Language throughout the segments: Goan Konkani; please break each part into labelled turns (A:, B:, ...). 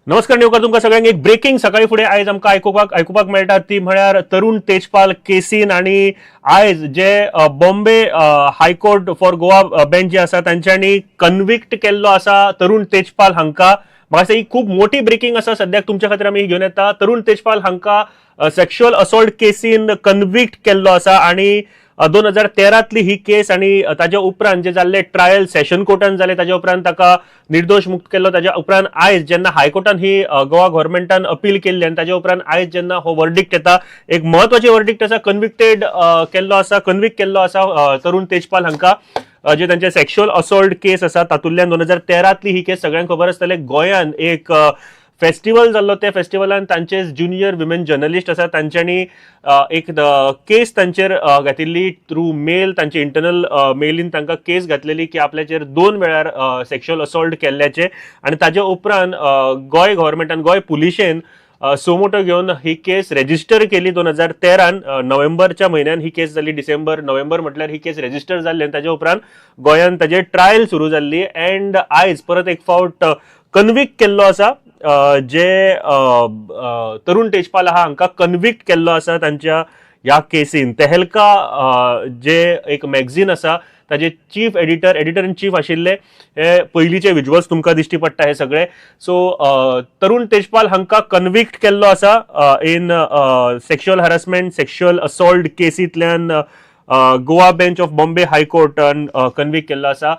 A: नमस्कार नेवकर, तुमकां सगळ्यांक एक ब्रेकिंग सकाळी फुडें आयज आमकां आयकुपाक आयकुपाक मेळटा ती म्हळ्यार तरुण तेजपाल केसीन आनी आयज जे Bombay high court for Goa bench जे आसा तांच्यांनी कन्विक्ट केल्लो आसा तरुण तेजपाल हांकां. म्हाका दिसता ही खूब मोठी ब्रेकिंग आसा. सद्याक तुमच्या खातीर आमी घेवन येता. तरुण तेजपाल हांकां सेक्शुअल असॉल्ट केसीन कन्विक्ट केल्लो आसा आनी 2013तली ही केस आनी ताज्या उपरांत जे जाल्ले ट्रायल सेशन कोर्टान जाले, ताज्या उपरांत ताका निर्दोश मुक्त केल्लो. ताज्या उपरांत आयज जेन्ना हायकोर्टान ही गोवा गव्हर्मेंटान अपील केल्ली आनी ताज्या उपरांत आयज जेन्ना हो वर्डिक्ट येता, एक म्हत्वाची वर्डिक्ट आसा. कन्विक्टेड केल्लो आसा, कन्विक्ट केल्लो आसा तरुण तेजपाल हांकां, जे तांचे सेक्शुअल असॉल्ट केस आसा तातूंतल्यान. 2013तली ही केस सगळ्यांक खबर आसतलें. गोंयान एक फेस्टिवल जाल्लो, त्या फेस्टिवलान तांचे ज्युनियर विमेन जर्नलिस्ट आसा तांच्यांनी एक केस तांचेर घातिल्ली थ्रू मेल. तांचे इंटरनल मेलीन तांकां केस घातलेली की आपल्याचेर दोन वेळार सेक्शुअल असॉल्ट केल्ल्याचे आनी ताजे उपरांत गोंय गव्हर्मेंटान, गोंय पुलिशेन सुमोटो घेवन ही केस रेजिस्टर केली. 2013न नोव्हेंबरच्या म्हयन्यान ही केस जाली. डिसेंबर नोव्हेंबर म्हटल्यार ही केस रेजिस्टर जाल्ली आनी ताजे उपरांत गोंयान ताजेर ट्रायल सुरू जाल्ली. अँड आयज परत एक फावट कन्विक्ट केल्लो आसा, जे तरुण तेजपाल आहा हांकां कन्विक्ट केल्लो आसा तांच्या ह्या केसीन. तेहलका जे एक मॅगझीन आसा ताजे chief editor, editor in chief आशिल्ले. हे पयलींचे विज्युअल्स तुमकां दिश्टी पडटा हे सगळे. सो तरुण तेजपाल हांकां कन्विक्ट केल्लो आसा in sexual harassment, sexual assault केसींतल्यान. गोवा bench of Bombay हायकोर्टान कन्विक्ट केल्लो आसा.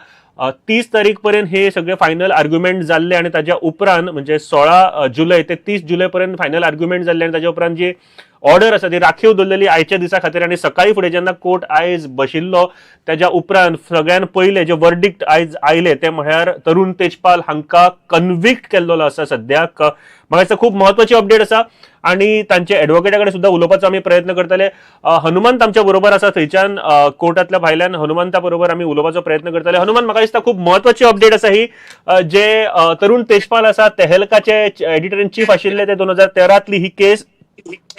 A: 30 तारीख पर्यंत हे सगळे फायनल आर्ग्युमेंट जाल्ले आनी ताज्या उपरांत, म्हणजे 16 जुलय ते 30 जुलय पर्यंत फायनल आर्ग्युमेंट जाल्ले आनी ताज्या उपरांत जी ऑर्डर आसा ती राखीव दवरलेली आयच्या दिसा खातीर. आनी सकाळी फुडें जेन्ना कोर्ट आयज बशिल्लो, ताज्या उपरांत सगळ्यान पयले जे वर्डिक्ट आयज आयले ते म्हळ्यार तरुण तेजपाल हांकां कन्विक्ट केल्लो आसा. सद्याक म्हाका दिसता खूब म्हत्वाची अपडेट आसा आनी तांचे एडवोकेटा कडेन सुद्दां उलोवपाचो आमी प्रयत्न करतले. हनुमंत आमच्या बरोबर आसा थंयच्यान, कोर्टांतल्या भायल्यान. हनुमंता बरोबर आमी उलोवपाचो प्रयत्न करतले. हनुमान, म्हाका दिसता खूब म्हत्वाची अपडेट आसा ही. जे तरुण तेजपाल आसा, तेहलकाचे एडिटर इन चीफ आशिल्ले ते, 2013तली ही केस,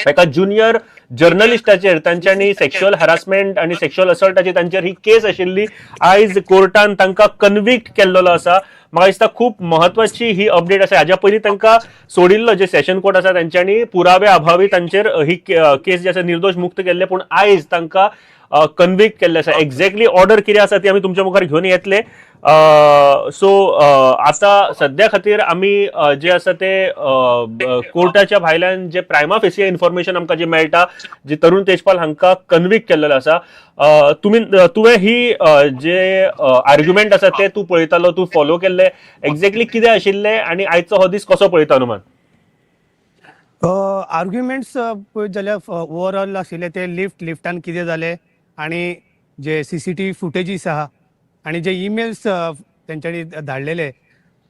A: एका ज्युनियर जर्नलिस्टाचेर तांच्यांनी सेक्शुअल हॅरासमेंट आणि सेक्शुअल असॉल्टाची तांचेर ही केस आशिल्ली. आयज कोर्टान तांकां कन्विक्ट केल्लो आसा. म्हाका दिसता खूब म्हत्वाची ही अपडेट आसा. हाज्या पयलीं तांकां सोडिल्लो, जे सेशन कोर्ट आसा तांच्यांनी पुरावे अभावी तांचेर ही केस जी आसा निर्दोश मुक्त केल्ले, पूण आयज तांकां कन्विक्ट केल्ले आसा. एक्झॅक्टली ऑर्डर कितें आसा ती आमी तुमच्या मुखार घेवन येतले. सो आता सध्या खातीर आमी जे आसा ते कोर्टाच्या भायल्यान जे प्रायमा फेसिया इन्फॉर्मेशन आमकां जे मेळटा, जे तरुण तेजपाल हांकां कन्विक्ट केल्लेलो आसा. तुमी तुवें ही जे आर्ग्युमेंट आसा ते तूं पळयतालो, तूं फॉलो केल्ले. एक्झॅक्टली कितें आशिल्लें आनी आयचो हो दीस कसो पळयता, हनुमान?
B: आर्ग्युमेंट्स पळयत जाल्यार ओवरऑल आशिल्ले ते लिफ्टान कितें जालें आनी जे सीसीटीव्ही फुटेजीस आहा आनी जे इमेल्स तेंच्यांनी धाडलेले,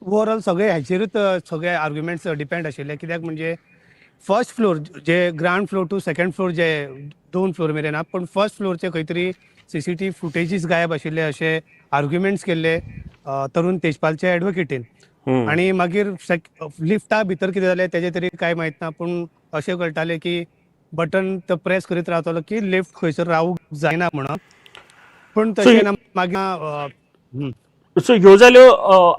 B: ओवरऑल सगळे हाचेरूच सगळे आर्ग्युमेंट्स डिपेंड आशिल्ले. कित्याक म्हणजे first floor J ground floor to second floor जे दोन फ्लोर मेरेन आहा, पूण फर्स्ट फ्लोरचे खंय तरी सीसीटीव्ही फुटेजीस गायब आशिल्ले अशे आर्ग्युमेंट्स केल्ले तरुण तेजपालच्या एडवोकेटीन. आणि मागीर लिफ्टा भितर कितें जालें तेजें तरी कांय माहित ना, पूण अशें कळटालें की बटन तो प्रेस करीत रावतालो की लिफ्ट खंयसर रावूंक जायना म्हणून, पूण तशें ना. मागीर
A: सो ह्यो जाल्यो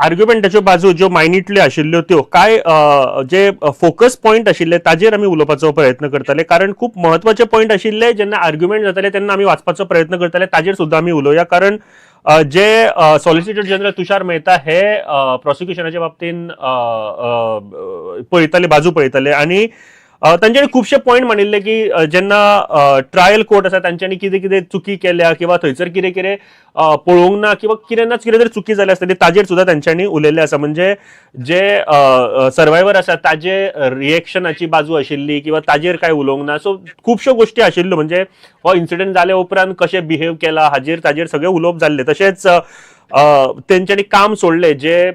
A: आर्ग्युमेंटाच्यो बाजू ज्यो मायन्युटली आशिल्ल्यो त्यो. काय जे फोकस पॉयंट आशिल्ले ताजेर आमी उलोवपाचो प्रयत्न करतले, कारण खूब म्हत्वाचे पॉयंट आशिल्ले. जेन्ना आर्ग्युमेंट जाताले तेन्ना आमी वाचपाचो प्रयत्न करतले. ताजेर सुद्दां आमी उलोवया, कारण जे सॉलिसिटर जनरल तुषार मेहता हे प्रोसिक्युशनाच्या बाबतीन पळयताले, बाजू पळयताले आनी तांच्यांनी खुबशे पॉयंट मांडिल्ले की जेन्ना ट्रायल कोर्ट आसा तांच्यांनी कितें कितें चुकी केल्या किंवा थंयसर कितें कितें पळोवंक ना किंवा कितें ना कितें तरी चुकी जाल्या आसतली, ताजेर सुद्दां तांच्यांनी उलयल्लें आसा. म्हणजे जे सर्वायवर आसा ताजे रिएक्शनाची बाजू आशिल्ली किंवा ताजेर कांय उलोवंक ना. सो खुबश्यो गोश्टी आशिल्ल्यो, म्हणजे हो इन्सिडंट जाल्या उपरांत कशें बिहेव केला हाजेर ताजेर सगळें उलोवप जाल्लें. तशेंच तेंच्यांनी काम सोडलें, जे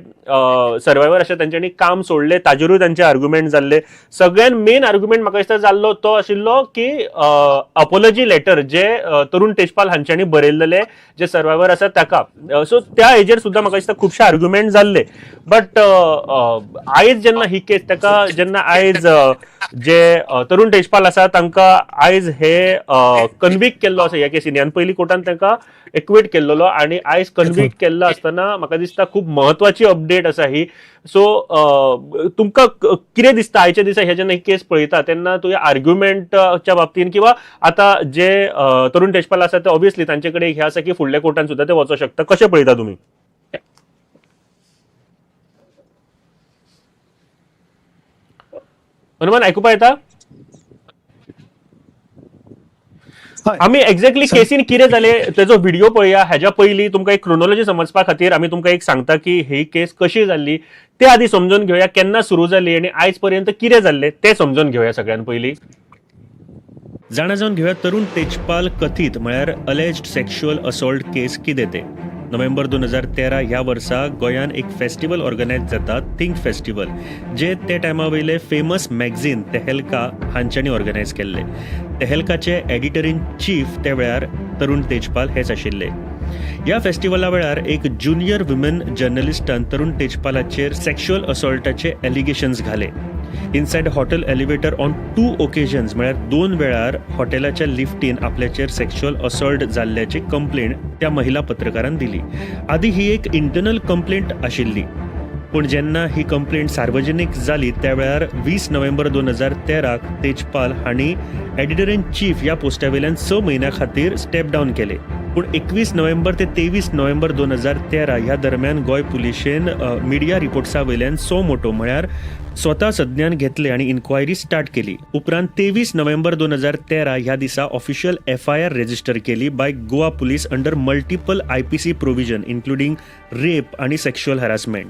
A: सर्वायवर आसा तेंच्यांनी काम सोडलें, ताजेरूय तांचे आर्ग्युमेंट जाल्ले. सगळ्यात मेन आर्ग्युमेंट म्हाका दिसता जाल्लो तो आशिल्लो की अपोलॉजी लेटर जे तरुण तेजपाल हांच्यांनी बरयल्लेले जे सर्वायवर आसा ताका. सो त्या हेजेर सुद्दां म्हाका दिसता खुबशे आर्ग्युमेंट जाल्ले. बट आयज जेन्ना ही केस ताका जेन्ना आयज जे तरुण तेजपाल आसा तांकां आयज हे कन्विक्ट केल्लो आसा ह्या केसीनी आनी पयलीं कोर्टान तांकां एक्विट केल्लो आनी आयज कन्विक्ट. केल्लो आसतना म्हाका दिसता खूब महत्वाची अपडेट आसा ही. सो तुमकां कितें दिसता आयच्या दिसा हे जेन्ना ही केस पळयता तेन्ना तुवें आर्ग्युमेंटच्या बाबतीन किंवा आतां जे तरुण तेजपाल आसा ते ऑब्वियसली तांचे कडेन हे आसा की फुडल्या कोर्टान सुद्दां ते वचोंक शकता, कशें पळयता तुमी? हनुमान, आयकुपा येता? आमी एक्झॅक्टली केसीन कितें जालें तेजो व्हिडिओ पळया. हेज्या पयलीं तुमकां एक क्रोनॉलॉजी समजपा खातीर आमी तुमकां एक सांगता की ही केस कशी जाल्ली ते आदी समजून घेवया, केन्ना सुरू जाली आनी आयज पर्यंत कितें जाल्लें तें समजून घेवया सगळ्यान पयलीं. जाणा जावन घेवया तरुण तेजपाल कथीत म्हळ्यार अलेज्ड सेक्शुअल असॉल्ट केस कितें तें. नोव्हेंबर 2013 ह्या वर्सा गोंयान एक फेस्टिवल ऑर्गनायज जाता, थिंक फेस्टिवल, जे ते टायमा वयले फेमस मॅगझीन तेहेलका हांच्यांनी ऑर्गनायज केल्ले. तेहेलकाचे एडिटर इन चीफ त्या वेळार तरुण तेजपाल हेच आशिल्ले. ह्या फेस्टिवला वेळार एक ज्युनियर वुमेन जर्नलिस्टान तरुण तेजपालाचेर सेक्शुअल असॉल्टाचे एलिगेशन्स घाले inside hotel elevator on 2 occasions, म्हळ्यार 2 वेळार हॉटेलाच्या लिफ्टीन आपल्याचेर सेक्शुअल असॉल्ट जाल्ल्याची कंप्लेंट त्या महिला पत्रकारान दिली. आदी ही एक इंटरनल कंप्लेंट आशिल्ली, पूण जेन्ना ही कंप्लेंट सार्वजनीक जाली त्या वेळार 20 नोव्हेंबर 2013 तेजपाल हांणी एडिटर इन चीफ ह्या पोस्टा वयल्यान 6 म्हयन्या खातीर स्टेप डावन केले. पूण 21 नोव्हेंबर ते 23 नोव्हेंबर 2013 ह्या दरम्यान गोंय पुलिशेन मिडिया रिपोर्ट्सा वयल्यान सो मोटो म्हळ्यार स्वता संज्ञान घेतले आनी इन्क्वायरी स्टार्ट केली. उपरांत 23 नोव्हेंबर 2013 ह्या दिसा ऑफिशियल एफआयआर रेजिस्टर केली by Goa police under multiple IPC provision including rape आनी सेक्शुअल हॅरासमेंट.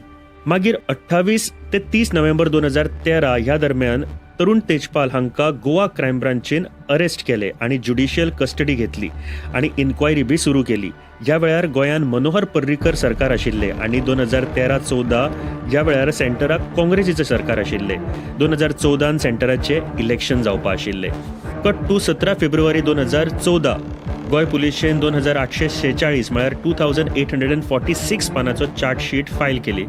A: मागीर 28 ते 30 नोव्हेंबर 2013 ह्या दरम्यान तरुण तेजपाल हांकां गोवा क्रायम ब्रांचीन अरेस्ट केले आनी ज्युडिशियल कस्टडी घेतली आनी इन्क्वायरी बी सुरू केली. ह्या वेळार गोंयान मनोहर पर्रीकर सरकार आशिल्ले आनी 2013-14 ह्या वेळार सेंटराक काँग्रेसीचें सरकार आशिल्लें. 2014 सेंटराचें इलेक्शन जावपा आशिल्लें. कट टू 17 फेब्रुवारी 2014 गोंय पुलिशेन 2846 म्हळ्यार 2846 पानाचो चार्जशीट फायल केली.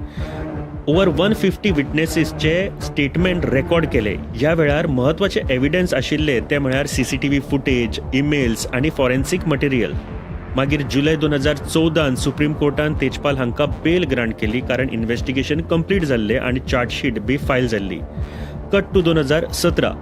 A: ओवर 150 विटनेसीसचे स्टेटमेंट रेकॉर्ड केले. ह्या वेळार म्हत्वाचे एविडन्स आशिल्ले ते म्हळ्यार सीसीटीव्ही फुटेज, इमेल्स आनी फॉरेन्सीक मटेरियल. मागीर जुलय 2014 सुप्रीम कोर्टान तेजपाल हांकां बेल ग्रांट केली कारण इन्व्हेस्टिगेशन कंप्लीट जाल्लें आनी चार्जशीट बी फायल जाल्ली. कट टू 2017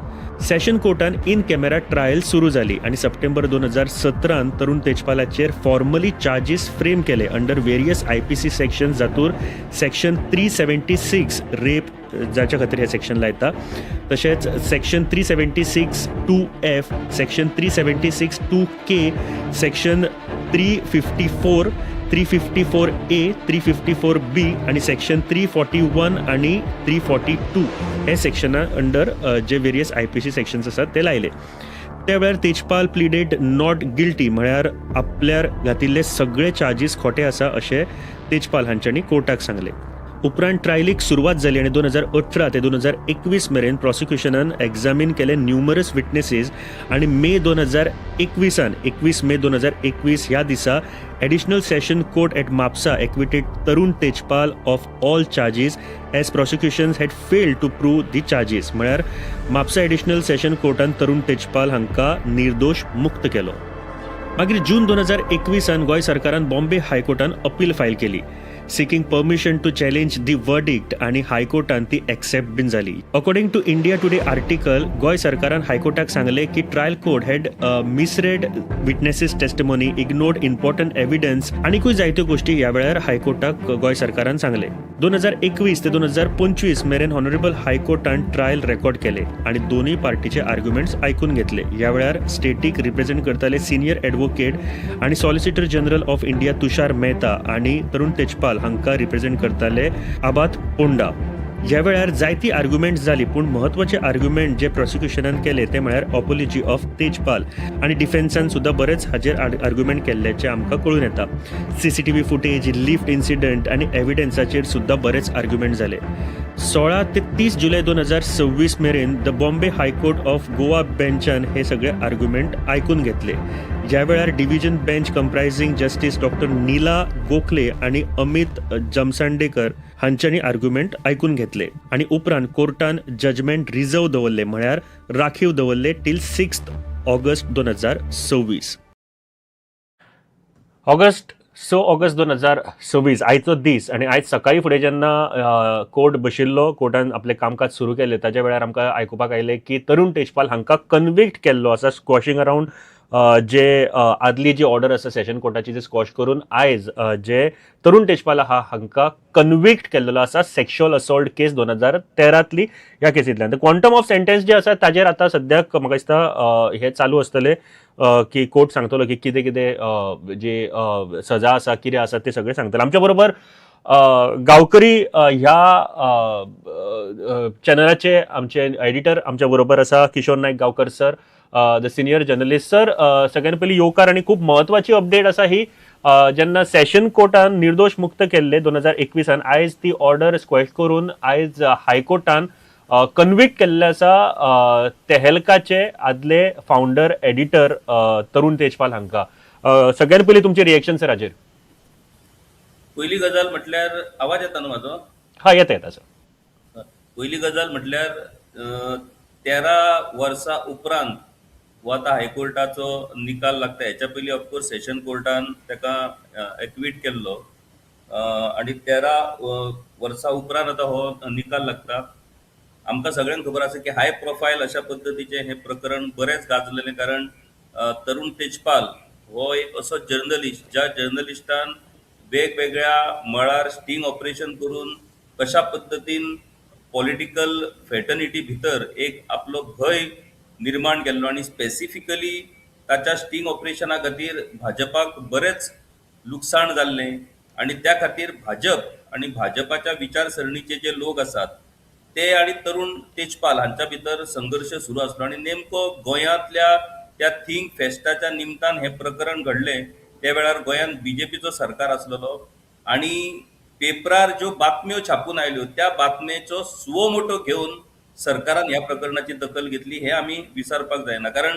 A: सेशन कोर्टान इन कॅमेरा ट्रायल सुरू जाली आनी सप्टेंबर 2017 तरुण तेजपालाचेर फॉर्मली चार्जीस फ्रेम केले अंडर वेरियस आयपीसी सेक्शन, जातूर सेक्शन 376 रेप जाच्या खातीर हे सेक्शन लायता, तशेंच section 376(2)(F), section 376(2)(K), section 354, 354A, 354B आनी सेक्शन 341 आनी 342 हे सेक्शना अंडर जे वेरियस आयपीसी सेक्शन्स आसात ते लायले. त्या वेळार तेजपाल प्लिडेड not guilty, म्हळ्यार आपल्यार घातिल्ले सगळे चार्जीस खोटे आसा अशें तेजपाल हांच्यांनी कोर्टाक सांगलें. उपरांत ट्रायलीक सुरवात जाली आनी 2018 ते 2021 मेरेन प्रॉसिक्युशनान एग्जामीन केले न्युमरस विटनेसीस आनी मे 2021 21 मे 2021 ह्या दिसा additional session court at Mapusa acquitted Tarun Tejpal of all charges as prosecution had failed to prove the charges. म्हळ्यार म्हापसा एडिशनल सेशन कोर्टान तरुण तेजपाल हांकां निर्दोश मुक्त केलो. मागीर जून 2021 गोंय सरकारान बॉम्बे हायकोर्टान अपील फायल केली seeking permission to challenge the verdict आनी हायकोर्टान ती एक्सेप्ट बीन जाली. According to India Today article, Goa सरकारान हायकोर्टाक सांगलें की trial court had misread witnesses testimony, ignored important evidence आनीकूय जायत्यो गोश्टी ह्या वेळार हायकोर्टाक गोंय सरकारान सांगलें. 2021 ते 2025 मेरेन ऑनरेबल हायकोर्टान ट्रायल रेकॉर्ड केले आनी दोनूय पार्टीचे आर्ग्युमेंट्स आयकून घेतले. ह्या वेळार स्टेटीक रिप्रेझेंट करताले सिनियर एडवोकेट आनी solicitor general of India Tushar Mehta आनी तरुण तेजपाल हांकां रिप्रेझेंट करताले आबाद पोंडा. ह्या वेळार जायती आर्ग्युमेंट जाली, पूण म्हत्वाचे आर्ग्युमेंट जे प्रॉसिक्युशनान केले ते म्हळ्यार ऑपोलॉजी ऑफ तेजपाल आनी डिफेन्सान सुद्दां बरेच हाजेर आर्ग्युमेंट केल्ल्याचें आमकां कळून येता. सीसीटीव्ही फुटेज, लिफ्ट इन्सिडंट आनी एविडन्साचेर सुद्दां बरेच आर्ग्युमेंट जाले. 16 ते 30 जुलय 2026 मेरेन the Bombay High Court of Goa बेंचान हे सगळे आर्ग्युमेंट आयकून घेतले. ह्या वेळार division bench comprising Justice Doctor Neela Gokhale आनी अमित जमसांडेकर हांच्यांनी आर्ग्युमेंट आयकून घेतले आनी उपरांत कोर्टान जजमेंट रिझर्व दवरले, म्हळ्यार राखीव दवरले टील 6 ऑगस्ट 2026.
C: ऑगस्ट
A: 6 ऑगस्ट 2026 आयचो दीस आनी आयज सकाळी फुडें जेन्ना कोर्ट बशिल्लो, कोर्टान आपलें कामकाज सुरू केलें, ताच्या वेळार आमकां आयकुपाक आयलें की तरुण तेजपाल हांकां कन्विक्ट केल्लो आसा स्क्वॉशिंग अरावंड जे आदली जी ऑर्डर आसा सेशन कोर्टाची, ती स्क्वॉश करून आयज जे तरुण तेजपाल आहा हांकां कन्विक्ट केल्लो आसा सेक्शुअल असॉल्ट केस 2013तली ह्या केसींतल्यान. क्वांटम ऑफ सेंटेन्स जे आसा ताजेर आतां सद्याक म्हाका दिसता हें चालू आसतलें की कोर्ट सांगतलो की कितें कितें जी सजा आसा, कितें आसा तें सगळें सांगतले. आमच्या बरोबर गांवकरी ह्या चॅनलाचे आमचे एडिटर आमच्या बरोबर आसा, Kishore Naik Gaonkar sir, the senior journalist. Sir, सगळ्यात पयलीं येवकार आनी खूब म्हत्वाची अपडेट आसा ही. जेन्ना सेशन कोर्टान निर्दोश मुक्त केल्ले 2021आन, आयज ती ऑर्डर स्क्वॅश करून आयज हायकोर्टान कन्विक्ट केल्ले आसा तेहलकाचे आदले फावंडर एडिटर तरुण तेजपाल हांकां. सगळ्यात पयलीं तुमचे रिएक्शन सर हाजेर.
C: पयली गजाल म्हटल्यार, आवाज येता न्हू म्हाजो?
A: हा, येता येता सर.
C: पयली गजाल म्हटल्यार 13 वर्सां उपरांत हो आतां हायकोर्टाचो निकाल लागता. हेच्या पयलीं ऑफकोर्स सेशन कोर्टान ताका एक्वीट केल्लो आनी 13 वर्सां उपरांत आतां हो निकाल लागता. आमकां सगळ्यांक खबर आसा की हाय प्रोफायल अशा पद्दतीचें हें प्रकरण बरेंच गाजलेलें, कारण तरुण तेजपाल हो एक असो जर्नलिस्ट ज्या जर्नलिस्टान वेगवेगळ्या मळार स्टिंग ऑपरेशन करून कशा पद्दतीन पॉलिटिकल फ्रेटर्निटी भितर एक आपलो भंय निर्माण केल्लो आनी स्पेसिफिकली ताच्या स्टिंग ऑपरेशना खातीर भाजपाक बरेंच लुकसाण जाल्लें आनी त्या खातीर भाजप आनी भाजपाच्या विचारसरणीचे जे लोक आसात ते आनी तरुण तेजपाल हांच्या भितर संघर्श सुरू आसलो. आनी नेमको गोंयांतल्या त्या थिंक फेस्टाच्या निमतान हें प्रकरण घडलें. त्या वेळार गोंयांत बीजेपीचो सरकार आसलेलो आनी पेपरार ज्यो बातम्यो छापून आयल्यो त्या बातमेचो सुओ मोटो घेवन सरकारान ह्या प्रकरणाची दखल घेतली, हें आमी विसरपाक जायना. कारण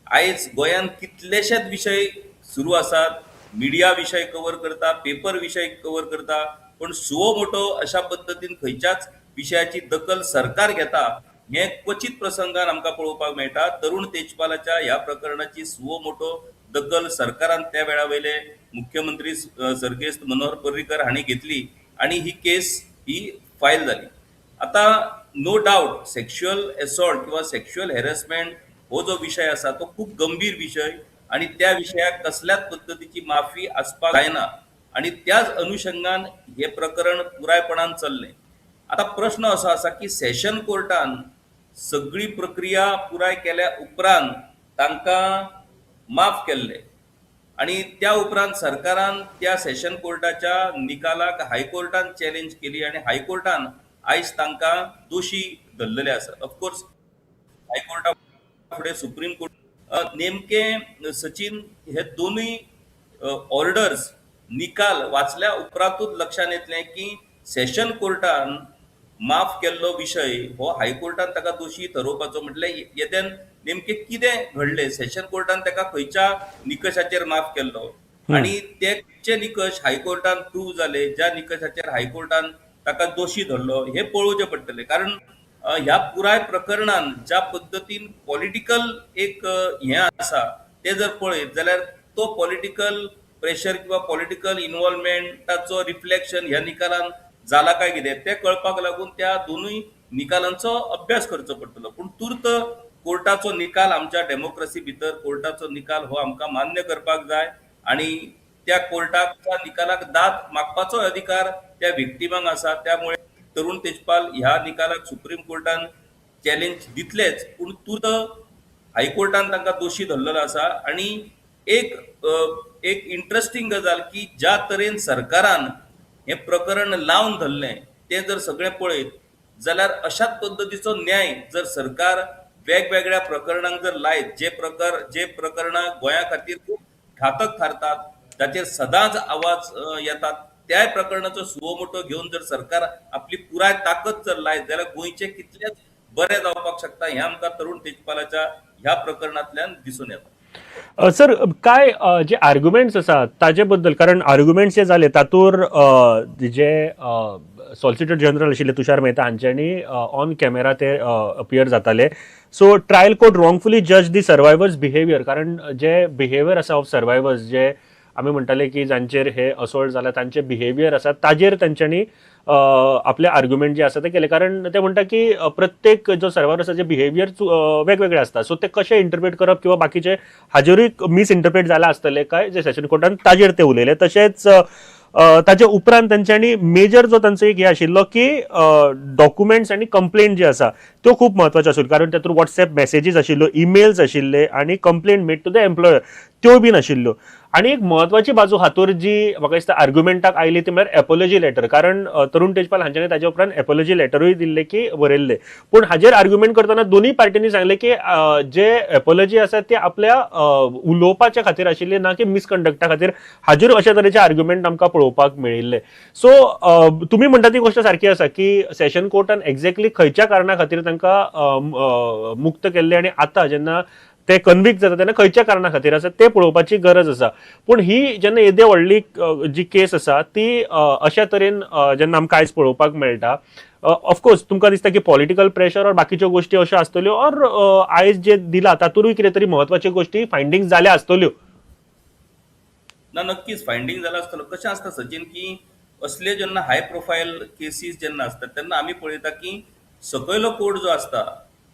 C: आयज गोंयांत कितलेशेच विशय सुरू आसात, मिडिया विशय कवर करता, पेपर विशय कवर करता, पण सुओ मोटो अशा पद्दतीन खंयच्याच विशयाची दखल सरकार घेता हें क्वचीत प्रसंगान आमकां पळोवपाक मेळटा. तरुण तेजपालाच्या ह्या प्रकरणाची सुओ मोटो दखल सरकारान त्या वेळा वयले मुख्यमंत्री सर्गेस्त मनोहर पर्रीकर हांणी घेतली आनी ही केस ही फायल जाली. आता नो डावट, सेक्शुअल असॉल्ट किंवा सेक्शुअल हॅरेसमेंट हो जो विशय आसा तो खूब गंभीर विशय आनी त्या विशयाक कसल्याच पद्दतीची माफी आसपाक जायना आनी त्याच अनुशंगान हें प्रकरण पुरायपणान चल्लें. आता प्रश्न असो आसा की सेशन कोर्टान सगळी प्रक्रिया पुराय केल्या उपरांत तांकां माफ केल्ले आनी त्या उपरांत सरकारान त्या सेशन कोर्टाच्या निकालाक हायकोर्टान चॅलेंज केली आनी हायकोर्टान आयज तांकां दोशी धरलेले आसा. ऑफकोर्स हायकोर्टा फुडें सुप्रीम कोर्ट. नेमके सचिन, हे दोनूय ऑर्डर्स, निकाल वाचल्या उपरांतूच लक्षांत येतलें की सेशन कोर्टान माफ केल्लो विशय हो हायकोर्टान ताका दोशी ठरोवपाचो म्हटल्यार येदेन नेमकें कितें घडलें? सेशन कोर्टान ताका खंयच्या निकशाचेर माफ केल्लो आनी ते खंयचे निकश हायकोर्टान प्रूव जाले, ज्या निकशाचेर हायकोर्टान ताका दोशी धरलो, हें पळोवचें पडटलें. कारण ह्या पुराय प्रकरणान ज्या पद्दतीन पॉलिटिकल एक हें आसा तें जर पळयत जाल्यार तो पॉलिटिकल प्रेशर किंवा पॉलिटिकल इन्वॉल्वमेंटाचो रिफ्लेक्शन ह्या निकालान जाला काय कितें तें कळपाक लागून त्या दोनूय निकालांचो अभ्यास करचो पडटलो. पूण तूर्त कोर्टाचो निकाल, आमच्या डेमोक्रसी भितर कोर्टाचो निकाल हो आमकां मान्य करपाक जाय आनी त्या कोर्टाच्या निकालाक दाद मागपाचो अधिकार त्या विक्टिमांक आसा. त्यामुळे तरुण तेजपाल ह्या निकालाक सुप्रीम कोर्टान चॅलेंज दितलेच, पूण तूर्त हायकोर्टान तांकां दोशी धरलेलो आसा. आनी एक इंट्रस्टींग गजाल की ज्या तरेन सरकारान हें प्रकरण लावन धरलें तें जर सगळें पळयत जाल्यार अशाच पद्दतीचो न्याय जर सरकार वेगवेगळ्या प्रकरणांक जर लायत, जे प्रकरणां गोंया खातीर खूब घातक थारतात, जाचेर सदांच आवाज येतात, त्याय प्रकरणाचो सुओ मोटो घेवन जर सरकार आपली पुराय ताकद जर लायत जाल्यार गोंयचें कितलेंच बरें जावपाक शकता, हें आमकां तरुण तेजपालाच्या ह्या प्रकरणांतल्यान दिसून येता.
A: सर, काय जे आर्ग्युमेंट्स आसात ताजे बद्दल, कारण आर्ग्युमेंट्स जे जाले तातूर जे सॉलिसिटर जनरल आशिल्ले तुषार मेहता हांच्यांनी ऑन कॅमेरा ते अपियर जाताले. So trial court wrongfully judge the survivors behaviour, कारण जे बिहेवियर आसा ऑफ सर्वायवर्स जे आमी म्हणटाले की जांचेर हे असोल्ट जाला तांचे बिहेवियर आसा ताजेर तांच्यांनी आपले आर्ग्युमेंट जे आसा ते केले, कारण ते म्हणटा की प्रत्येक जो सर्वार आसा जे बिहेवियर वेगवेगळे आसता, सो ते कशें इंटरप्रेट करप किंवा बाकीचे हाजेरूय मिसइंटरप्रेट जाला आसतले काय जे सेशन कोर्टान ताजेर ते उलयले. तशेंच ताचे उपरांत तांच्यांनी मेजर जो तांचो एक हे आशिल्लो की डॉक्युमेंट्स आनी कंप्लेंट जी आसा त्यो खूब म्हत्वाच्यो आशिल्ल्यो, कारण तातूंत वॉट्सएप मॅसेजीस आशिल्ल्यो, इमेल्स आशिल्ले आनी complaint made to the employer त्यो बीन आशिल्ल्यो. आनी एक म्हत्वाची बाजू हातूर जी म्हाका दिसता आर्ग्युमेंटाक आयली ती म्हळ्यार एपोलॉजी लेटर, कारण तरुण तेजपाल हांच्यांनी ताचे उपरांत एपोलॉजी लेटरूय दिल्ले की बरयल्ले, पूण हाजेर आर्ग्युमेंट करतना दोनूय पार्टींनी सांगलें की जे एपोलॉजी आसा ते आपल्या उलोवपाच्या खातीर आशिल्ले, ना की मिसकंडक्टा खातीर. हाजेर अशा तरेचे आर्ग्युमेंट आमकां पळोवपाक मेळिल्ले. सो तुमी म्हणटा ती गोश्ट सारकी आसा की सेशन कोर्टान एक्झॅक्टली खंयच्या कारणा खातीर तांकां मुक्त केल्ले आनी आतां जेन्ना ते कन्विक्ट जाता तेन्ना खंयच्या कारणा खातीर आसा ते पळोवपाची गरज आसा. पूण ही जेन्ना येदे व्हडली जी केस आसा ती अशा तरेन जेन्ना आमकां आयज पळोवपाक मेळटा, ऑफकोर्स तुमकां दिसता की पॉलिटिकल प्रेशर ऑर बाकीच्यो गोश्टी अश्यो आसतल्यो ऑर आयज जे दिला तातूंतय कितें तरी म्हत्वाच्यो गोश्टी फायंडींग जाल्या आसतल्यो.
C: ना, नक्कीच फायंडींग जाला आसतलो. कशें आसता सचिन की असले जेन्ना हाय प्रोफायल केसीस जेन्ना आसतात तेन्ना आमी पळयता की सकयलो कोर्ट जो आसता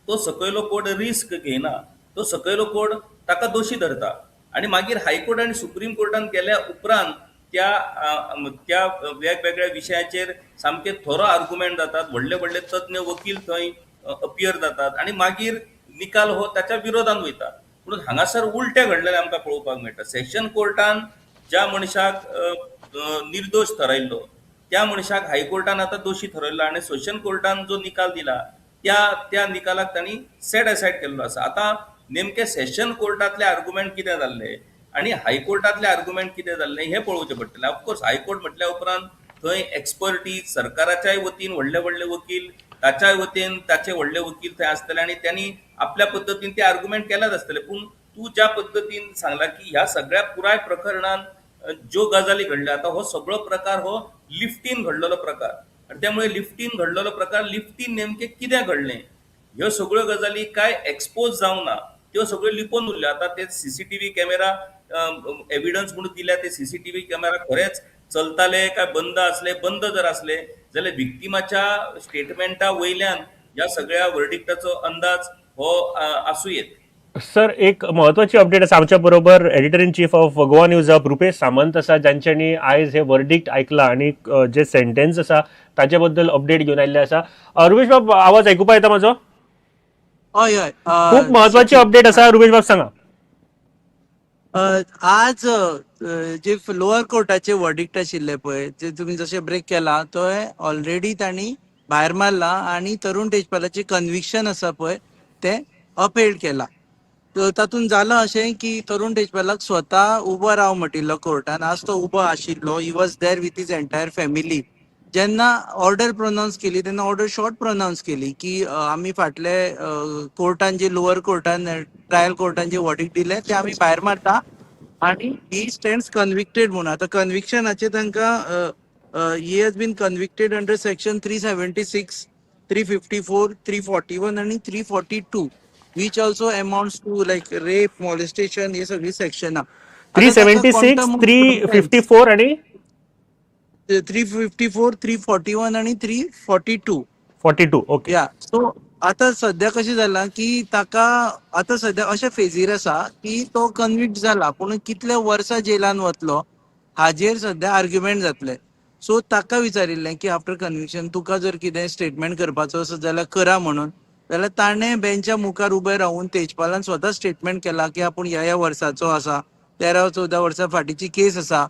C: तो सकयलो कोर्ट रिस्क घेयना, तो सकयलो कोर्ट ताका दोशी धरता आनी मागीर हायकोर्ट आनी सुप्रीम कोर्टान गेल्या उपरांत त्या त्या वेगवेगळ्या विशयाचेर सामके थोरो आर्ग्युमेंट जातात, व्हडले व्हडले तज्ञ वकील थंय अपियर जातात आनी मागीर निकाल हो ताच्या विरोधान वयता. पूण हांगासर उलटें घडलेलें आमकां पळोवपाक मेळटा. सेशन कोर्टान ज्या मनशाक निर्दोश थारायल्लो त्या मनशाक हायकोर्टान आतां दोशी थारायल्लो आनी सेशन कोर्टान जो निकाल दिला त्या त्या निकालाक तांणी सेट असायड केल्लो आसा. आतां नेमके सेशन कोर्टांतले आर्ग्युमेंट कितें जाल्ले आनी हायकोर्टांतले आर्ग्युमेंट कितें जाल्ले हें पळोवचें पडटलें. ऑफकोर्स हायकोर्ट म्हटल्या उपरांत थंय एक्सपर्टीज सरकाराच्याय वतीन व्हडले व्हडले वकील, ताच्याय वतीन ताचे व्हडले वकील थंय आसतले आनी त्यांनी आपल्या पद्दतीन ते आर्ग्युमेंट केल्यात आसतले. पूण तूं ज्या पद्दतीन सांगला की ह्या सगळ्या पुराय प्रकरणान ज्यो गजाली घडल्या, आतां हो सगळो प्रकार हो लिफ्टीन घडलेलो प्रकार आनी त्यामुळे लिफ्टीन घडलेलो प्रकार लिफ्टीन नेमकें कितें घडलें ह्यो सगळ्यो गजाली काय एक्सपोज जावंक ना, त्यो सगळ्यो लिपोवन उरल्यो. आतां ते सीसीटीव्ही कॅमेरा एविडन्स म्हणून दिल्या, ते सीसीटीव्ही कॅमेरा खरेंच चलताले काय बंद आसले? बंद जर आसले जाल्यार विक्टिमाच्या स्टेटमेंटा वयल्यान ह्या सगळ्या वर्डिक्टाचो अंदाज हो आसूं येत.
A: सर, एक म्हत्वाची अपडेट आसा. आमच्या बरोबर editor in chief of Goa news hub Rupesh Samant आसा, जांच्यांनी आयज हे वर्डिक्ट आयकला आनी जे सेंटेन्स आसा ताचे बद्दल अपडेट घेवन आयिल्ले आसा. रुपेश बाब, आवाज आयकुपा येता म्हजो?
D: हय हय.
A: खूब म्हत्वाची अपडेट आसा रुपेश बाब, सांगा.
D: आज जे लोअर कोर्टाचे वर्डिक्ट आशिल्ले पळय, जे तुमी जशें ब्रेक केला तो ऑलरेडी तांणी भायर मारला आनी तरुण तेजपालाचे कन्विक्शन आसा पळय ते अपहेल्ड केला. तातूंत जालां अशें की तरुण तेजपालाक स्वता उबो राव म्हटिल्लो कोर्टान, आज तो उबो आशिल्लो, he was there with his entire family. जेन्ना ऑर्डर प्रोनावन्स केली तेन्ना ऑर्डर शॉर्ट प्रोनावन्स केली की आमी फाटले कोर्टान जे लोअर कोर्टान ट्रायल कोर्टान जे वर्डिक्ट दिले ते आमी भायर मारता आनी ही स्टँड्स कन्विक्टेड म्हणून. आतां कन्विक्शनाचे तांकां he has been convicted under section 376, 354, 341 आनी 342, which also amounts to like rape, molestation, हे सगळी सेक्शनां.
A: 376, 354 आणि
D: 354, 341 आणि 342.
A: 42, ओके.
D: या, सो आता सध्या कशें जालां की ताका आतां सध्या अशें फेजीर आसा की तो कन्विक्ट जाला, पूण कितले वर्सां जेलान वतलो हाजेर सध्या आर्ग्युमेंट जातले. सो ताका विचारिल्लें की आफ्टर कन्विक्शन तुका जर कितें स्टेटमेंट करपाचो आसत जाल्यार करा म्हणून, जाल्यार ताणें बेंचा मुखार उबें रावून तेजपालान स्वता स्टेटमेंट केला की आपूण ह्या ह्या वर्साचो आसा, 13-14 वर्सां फाटीची केस आसा,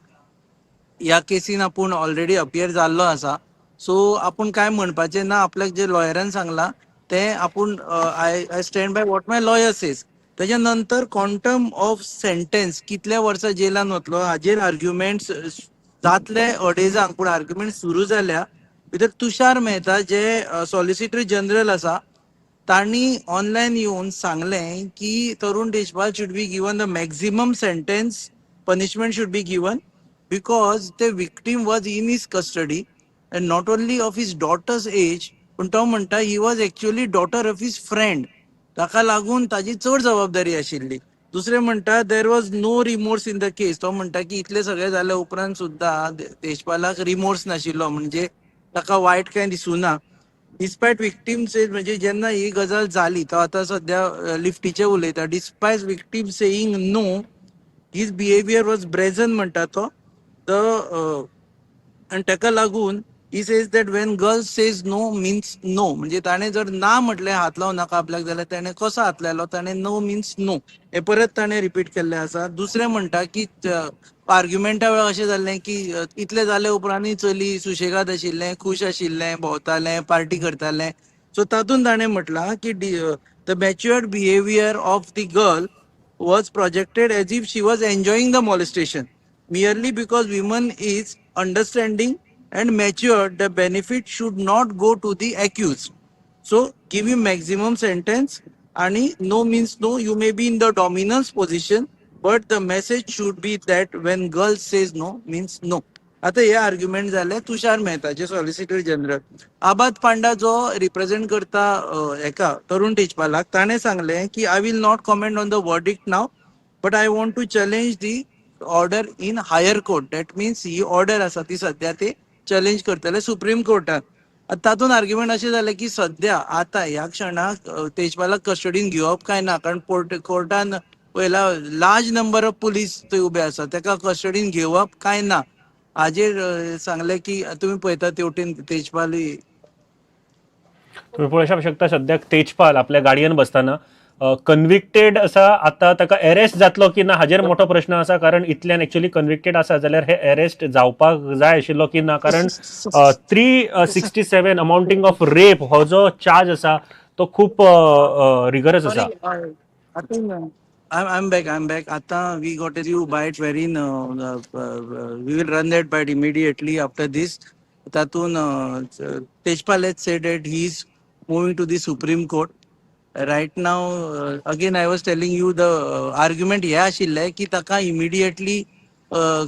D: ह्या केसीन आपूण ऑलरेडी अपियर जाल्लो आसा, सो आपूण कांय म्हणपाचें ना, आपल्याक जे लॉयरान सांगलां तें आपूण I stand by what my lawyer says. तेच्या नंतर क्वांटम ऑफ सेंटेन्स कितल्या वर्सां जेलान वतलो हाजेर आर्ग्युमेंट्स जातले अडेजांक, पूण आर्ग्युमेंट सुरू जाल्या भितर तुषार मेहता जे सॉलिसिटर जनरल आसा तांणी ऑनलायन येवन सांगलें की Tarun Tejpal should be given the maximum sentence, punishment should be given because the victim was in his custody and not only of his daughter's age, पूण तो म्हणटा he was actually daughter of his friend, ताका लागून ताजी चड जबाबदारी आशिल्ली. दुसरें म्हणटा there was no remorse in the case. तो म्हणटा की इतलें सगळें जाल्या उपरांत सुद्दां तेजपालाक रिमोर्स नाशिल्लो, म्हणजे ताका वायट कांय दिसूना. डिस्पायट विक्टीम सेज, म्हणजे जेन्ना ही गजाल जाली, तो आतां सद्या लिफ्टीचे उलयता, despite victim saying no, his behaviour was brazen म्हणटा तो. The आनी ताका लागून he says that when girls says no means no, म्हणजे ताणें जर ना म्हटलें हात लावं नाका आपल्याक जाल्यार ताणें कसो हात लायलो, ताणें नो मिन्स नो हें परत ताणें रिपीट केल्लें आसा. दुसरें म्हणटा की आर्ग्युमेंटा वेळार अशें जाल्लें की इतलें जाले उपरांतूय चली सुशेगाद आशिल्लें, खूश आशिल्लें, भोंवतालें, पार्टी करतालें. सो तातूंत ताणें म्हटलां की the matured behaviour of the girl was projected as if she was enjoying the molestation. Merely because women is understanding and matured, the benefit should not go to the accused. So give him maximum sentence. And no means no, you may be in the dominance position, but the message should be that when girl says no, means no. आता हे आर्ग्युमेंट जाले तुषार मेहताचे सॉलिसिटर जनरल. आबाद पांडा जो रिप्रेझेंट करता हेका तरुण तेजपालाक, ताणें सांगलें की I will not comment on the verdict now, but I want to challenge the order in higher court. That means he order आसा ती सद्या ते चॅलेंज करतले सुप्रीम कोर्टात. आतां तातूंत आर्ग्युमेंट अशें जालें की सद्या आतां ह्या क्षणाक तेजपालाक कस्टडीन घेवप काय ना, कारण कोर्टान पयला लार्ज नंबर ऑफ पुलीस थंय उबे आसा, ताका कस्टडीन घेवप काय ना हाजेर सांगलें की तुमी पळयता तेवटेन तेजपाल.
A: तुम्ही पळोवपाक शकता सद्याक तेजपाल आपल्या गाडयेन बसतना कन्विक्टेड आसा. आतां ताका अरेस्ट जातलो की ना हाजेर मोठो प्रश्न आसा, कारण इतल्यान एक्चुअली कन्विक्टेड आसा जाल्यार हे अरेस्ट जावपाक जाय आशिल्लो की ना, कारण 367 अमाउंटींग ऑफ रेप हो जो चार्ज आसा तो खूप रिगरस आसा.
D: I'm back. I'm back. आता we got a new bite wherein we will run that bite immediately after this. तातून Tejpal has said that he is moving to the Supreme Court. Right now, again I was telling you the argument हे आशिल्लें की ताका immediately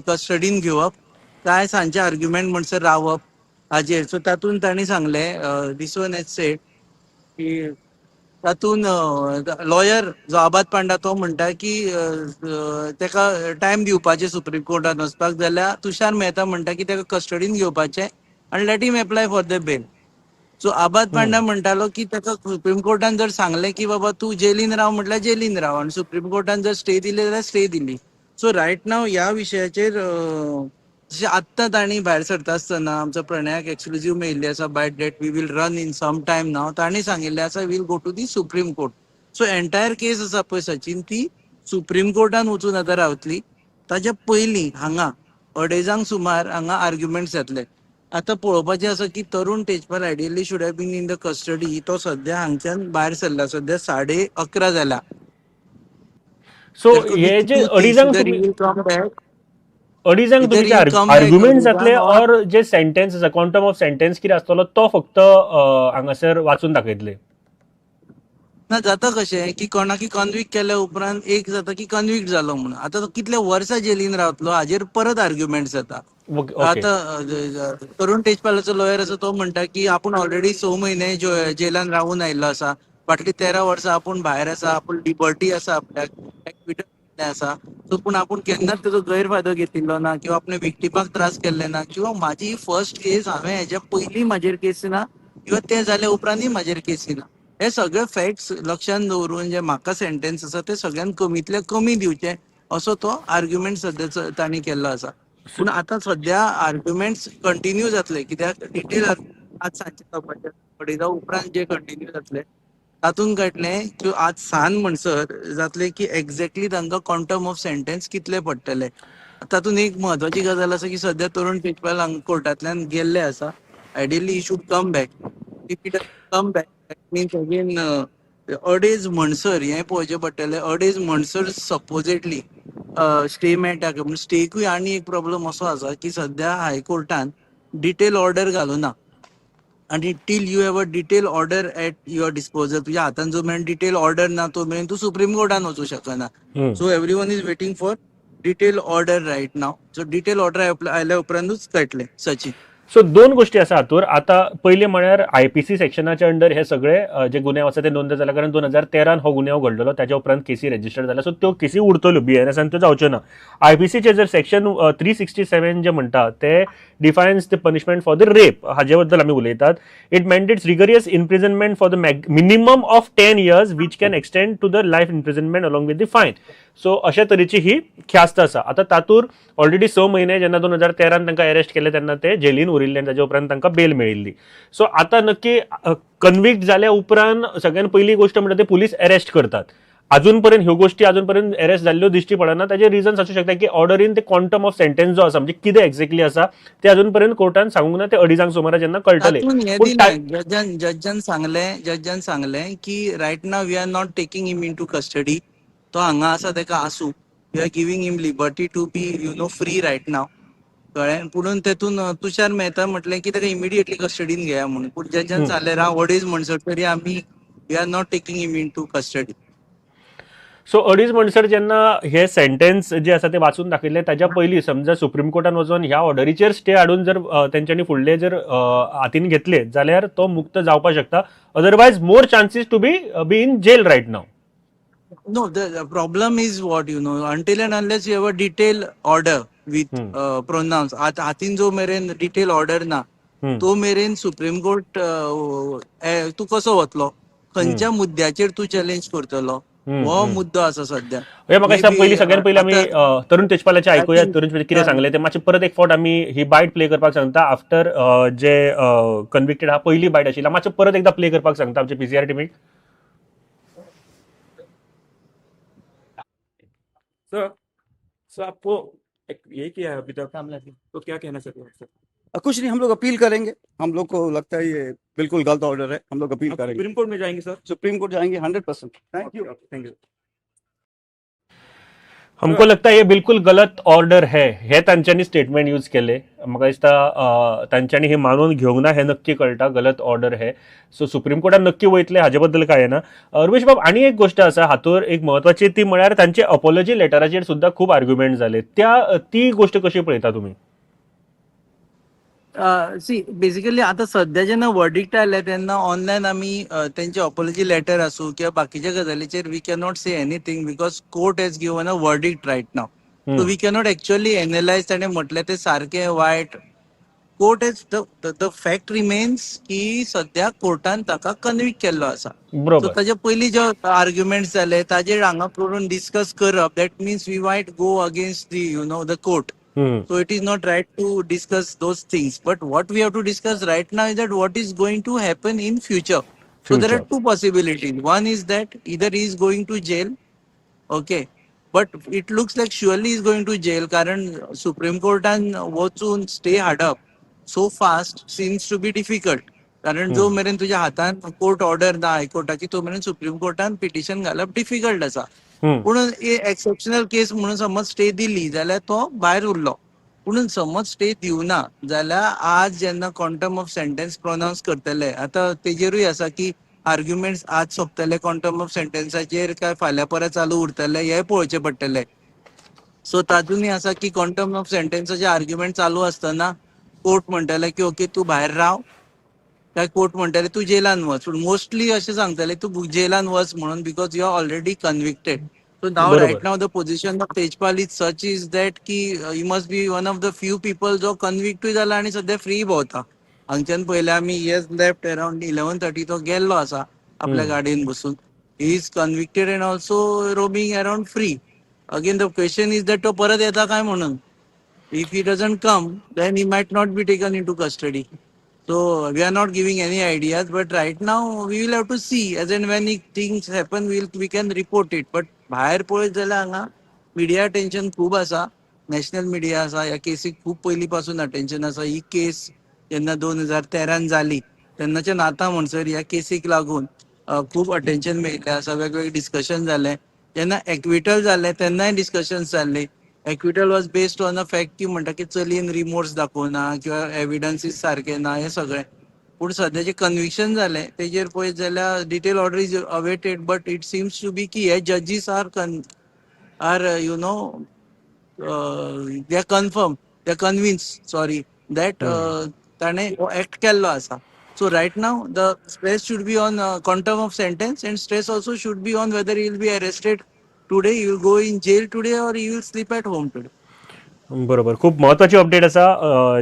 D: कस्टडीन घेवप काय सांजचे आर्ग्युमेंट म्हणसर रावप हाजेर. सो तातून तांणी सांगलें, this one has said की तातून लॉयर जो आबाद पांडा तो म्हणटा की ताका टायम दिवपाचें सुप्रीम कोर्टान वचपाक, जाल्यार तुषार मेहता म्हणटा की ताका कस्टडीन घेवपाचें आनी let him apply for the bail. So Abad Panda म्हणटालो की ताका सुप्रीम कोर्टान जर सांगलें की बाबा तूं जेलीन राव म्हटल्यार जेलीन राव, आनी सुप्रीम कोर्टान जर स्टे दिली जाल्यार स्टे दिली. सो रायट नाव ह्या विशयाचेर जशें आत्तां तांणी भायर सरता आसतना आमचो प्रणयाक एक्सक्लुजीव मेळिल्ली आसा bite that we will run in some time now. तांणी सांगिल्लें आसा we'll go to the Supreme Court. So entire case आसा पळय सचिन, ती सुप्रीम कोर्टान वचून आतां रावतली. ताच्या पयलीं हांगा अडेजांक सुमार हांगा आर्ग्युमेंट्स जातले. आतां पळोवपाचें आसा की Tarun Tejpal ideally should have been in the custody, तो सद्या हांगच्यान भायर सरला. सद्या 11:30 जाल्या.
A: सो हे जे अडीजांक अडीजांक तुमचे आर्ग्युमेंट जातले और जे सेंटेन्स आसा, क्वांटम ऑफ सेंटेन्स कितें आसतलो तो फक्त हांगासर वाचून दाखयतले.
D: ना जाता कशें की कोणाकी कन्विक्ट केल्या उपरांत एक जाता की कन्विक्ट जालो म्हणून, आतां तो कितले वर्सां जेलीन रावतलो हाजेर परत आर्ग्युमेंट जाता. आतां तरुण तेजपालाचो लॉयर आसा तो म्हणटा की आपूण ऑलरेडी 6 म्हयने जेलान रावून आयिल्लो आसा, फाटली 13 वर्सां आपूण भायर आसा, आपूण लिबर्टी आसा, आपल्याक आसा, सो पूण आपूण केन्नाच तेजो गैरफायदो घेतिल्लो ना किंवा आपणे विक्टिमाक त्रास केल्ले ना, किंवा म्हाजी फर्स्ट केस हांवें हेज्या पयलीं म्हाजेर केस ना किंवा तें जाल्या उपरांतय म्हाजेर केस ना. हे सगळे फॅक्ट्स लक्षांत दवरून जे म्हाका सेंटेन्स आसा ते सगळ्यात कमीतले कमी दिवचे असो तो आर्ग्युमेंट सद्या तांणी केल्लो आसा. पूण आतां सद्या आर्ग्युमेंट्स कंटिन्यू जातले, कित्याक डिटेल आज सांजचे जावपाचे, अडेजा उपरांत जे कंटिन्यू जातले तातूंत कळटलें की आज सांज म्हणसर जातले की एक्झॅक्टली तांकां क्वांटम ऑफ सेंटेन्स कितले पडटले. तातूंत एक म्हत्वाची गजाल आसा की सद्या तरुण तेजपाल हांगा कोर्टांतल्यान गेल्ले आसा. Ideally he should come back. If he come back that means again अडेज म्हणसर हें पळोवचें पडटलें. अडेज म्हणसर सपोजेटली स्टे मेळटा, पूण स्टेकूय आनी एक प्रॉब्लम असो आसा की सद्या हायकोर्टान डिटेल ऑर्डर घालूना, आनी till you have a detail order at your disposal, तुज्या हातान जो मेरेन डिटेल ऑर्डर ना तो मेरेन तूं सुप्रीम कोर्टान वचूं शकना. So everyone is waiting for detail order right now. So detail order आयल्या उपरांतूच कळटलें. सचिन.
A: सो दोन गोष्टी आसा हातूर. आतां पयलीं म्हळ्यार आयपीसी सेक्शनाच्या अंडर हे सगळे जे गुन्यांव आसा ते नोंद जाला, कारण 2013 हो गुन्यांव घडलेलो, ताच्या उपरांत केसी रजिस्टर जाला. सो त्यो केसी उरतल्यो, बीएनएसान त्यो जावच्यो ना. आयपीसीचे जर सेक्शन 367 जे म्हणटा ते defines the punishment for the rape, हाजे बद्दल आमी उलयतात. It mandates rigorous imprisonment for the minimum of 10 years which can extend to the life imprisonment along with the fine. So अशा तरेची ही ख्यास्त आसा. आतां तातूर ऑलरेडी 6 म्हयने जेन्ना 2013 तांकां अरेस्ट केले तेन्ना ते जेलीन उरिल्ले आनी ताच्या उपरांत तांकां बेल मेळिल्ली. सो आतां नक्की कन्विक्ट जाल्या उपरांत सगळ्यान पयली गोश्ट म्हणटा ते पुलीस अरेस्ट करतात. अजून पर्यंत ह्यो गोष्टी अजून पर्यंत अरेस्ट जाल्ल्यो दिश्टी पडना. ताजे रिजन्स आसूं शकता की order in the quantum of sentence जो आसा, म्हणजे कितें एक्झॅक्टली आसा ते अजून पर्यंत कोर्टान सांगूंक ना, ते 2:30 सुमारा जेन्ना कळटलें.
D: जजान सांगलें की right now we are not taking him into custody, तो हांगा आसा ताका आसूं, we are giving him liberty to be you know free right now, कळ्ळें. पुणून तेतून तुषार मेहता म्हटलें की ताका इमिडिएटली कस्टडीन घेया म्हणून, पूण जजान सांगलें राव 2:30 म्हणसर तरी आमी we are not taking him into custody.
A: So 2:30 म्हणसर जेन्ना हे सेंटेन्स जे आसा ते वाचून दाखयल्ले, ताच्या पयलीं समजा सुप्रीम कोर्टान वचून ह्या ऑर्डरीचेर स्टे हाडून जर तेंच्यांनी फुडले जर हातीन घेतले जाल्यार तो मुक्त जावपाक शकता, otherwise more chances to be in jail right now.
D: No, the problem is what, you know, until and unless you have a detailed order with pronouns, हातीन जो मेरेन डिटेल ऑर्डर ना तो मेरेन सुप्रीम कोर्ट तूं कसो वतलो, खंयच्या मुद्द्याचेर तूं चॅलेंज करतलो, हो मुद्दो आसा सध्या.
A: म्हाका दिसता पयलीं सगळ्यात पयलीं आमी तरुण तेजपालाचें आयकुया, तरुण कितें सांगलें ते मातशें परत एक फावट आमी ही बायट प्ले करपाक सांगता. आफ्टर जे कन्विक्टेड हा पयली बायट आशिल्ली, मातशें परत एकदा प्ले करपाक सांगता आमचे पीसीआर टिमीक.
E: सर आपको ये किया है अभी तक, तो क्या कहना चाहते हैं सर?
F: कुछ नहीं, हम लोग अपील करेंगे. हम लोग को लगता है ये बिल्कुल गलत ऑर्डर है, हम लोग अपील करेंगे.
E: सुप्रीम कोर्ट में जाएंगे सर?
F: सुप्रीम कोर्ट जाएंगे 100%. Thank you,
E: thank you.
A: हमको लगता है ये बिल्कुल गलत ऑर्डर है, हे तांच्यांनी स्टेटमेंट यूज केले. म्हाका दिसता तांच्यांनी हे मानून घेवंक ना हें नक्की कळटा, गलत ऑर्डर है. सो सुप्रीम कोर्टान नक्की वयतले हाजे बद्दल काय ना. रुपेश बाब, आनी एक गोश्ट आसा हातूर एक म्हत्वाची, ती म्हळ्यार तांचे अपॉलॉजी लेटराचेर सुद्दां खूब आर्ग्युमेंट जाले, त्या ती गोश्ट कशी पळयता तुमी?
D: सी बेसिकली आता सध्या जेन्ना वर्डिक्ट आयले तेन्ना ऑनलायन आमी तेंचे अपॉलॉजी लेटर आसूं किंवा बाकीच्या गजालीचेर we cannot say anything because court has given a verdict right now. So we cannot actually analyse ताणें म्हटलें तें सारकें वायट. Court has the fact remains की सध्या कोर्टान ताका कन्विक्ट केल्लो आसा. सो ताजे पयलीं जे आर्ग्युमेंट्स जाले ताजेर हांगा करून डिस्कस करप that means we might go against the you know the court. So it is not right to discuss those things. But what we have to discuss right now is that what is going to happen in future. So there are two possibilities. One is that either he is going to jail, okay, but it looks like surely he is going to jail. कारण Supreme Courtan वचून stay हाडप so fast seems to be difficult. कारण जो मेरेन तुझ्या हातान कोर्ट ऑर्डर ना हायकोर्टाची तो मेरेन सुप्रीम कोर्टान पिटिशन घालप डिफिकल्ट आसा. पूण एक्सेप्शनल केस म्हणून समज स्टे दिली जाल्यार तो भायर उरलो, पूण समज स्टे दिवना जाल्यार आज जेन्ना क्वांटम ऑफ सेंटेन्स प्रोनाउन्स करतले, आतां तेजेरूय आसा की आर्ग्युमेंट्स आज सोंपतले क्वांटम ऑफ सेंटेन्साचेर काय फाल्यां परत चालू उरतले हें पळोवचें पडटलें. सो तातूंतय आसा की क्वांटम ऑफ सेंटेन्साचे आर्ग्युमेंट चालू आसतना कोर्ट म्हणटले की ओके तूं भायर राव, काय कोर्ट म्हणटले तूं जेलान वच. पूण मोस्टली अशें सांगतले तूं जेलान वच म्हणून because you are already convicted. So now, right now, the position of Tejpal is such is that ki he must be one of the few people जो convict जाला आणि सध्या फ्री भोवता. हांगच्यान पयले आमी he has left around 11:30 तो गेल्लो आसा आपल्या गाडयेन बसून. He is convicted and also roaming around free. Again, the question is that तो परत येता काय म्हणून. If he doesn't come, then he might not be taken into custody. So we are not giving any ideas, but right now we will have to see as and when things happen, we can report it. But भायर पळयत जाल्यार हांगा मिडिया अटेन्शन खूब आसा, नॅशनल मिडिया आसा, ह्या केसीक खूब पयलीं पासून अटेन्शन आसा. ही केस जेन्ना 2013 जाली तेन्नाच्यान आतां म्हणसर ह्या केसीक लागून खूब अटेन्शन मेळिल्लें आसा, वेगवेगळे डिस्कशन जालें. जेन्ना एक्विटल जालें तेन्नाय डिस्कशन जाल्लें. Acquittal was based on a fact की म्हणटा की चलयेन रिमोर्स दाखोवना किंवा एविडन्सीस सारके ना हें सगळें. पूण सद्या जें कन्विक्शन जालें तेजेर पळयत जाल्यार detail order is awaited, but it seems to be की हे जजीस are you know they are confirm, they are convince sorry that ताणें हो एक्ट केल्लो आसा. So right now the stress should be on quantum of sentence and stress also should be on whether he will be arrested today, he will go in jail today or he will sleep at home today.
A: बरोबर, खूब म्हत्वाची अपडेट आसा.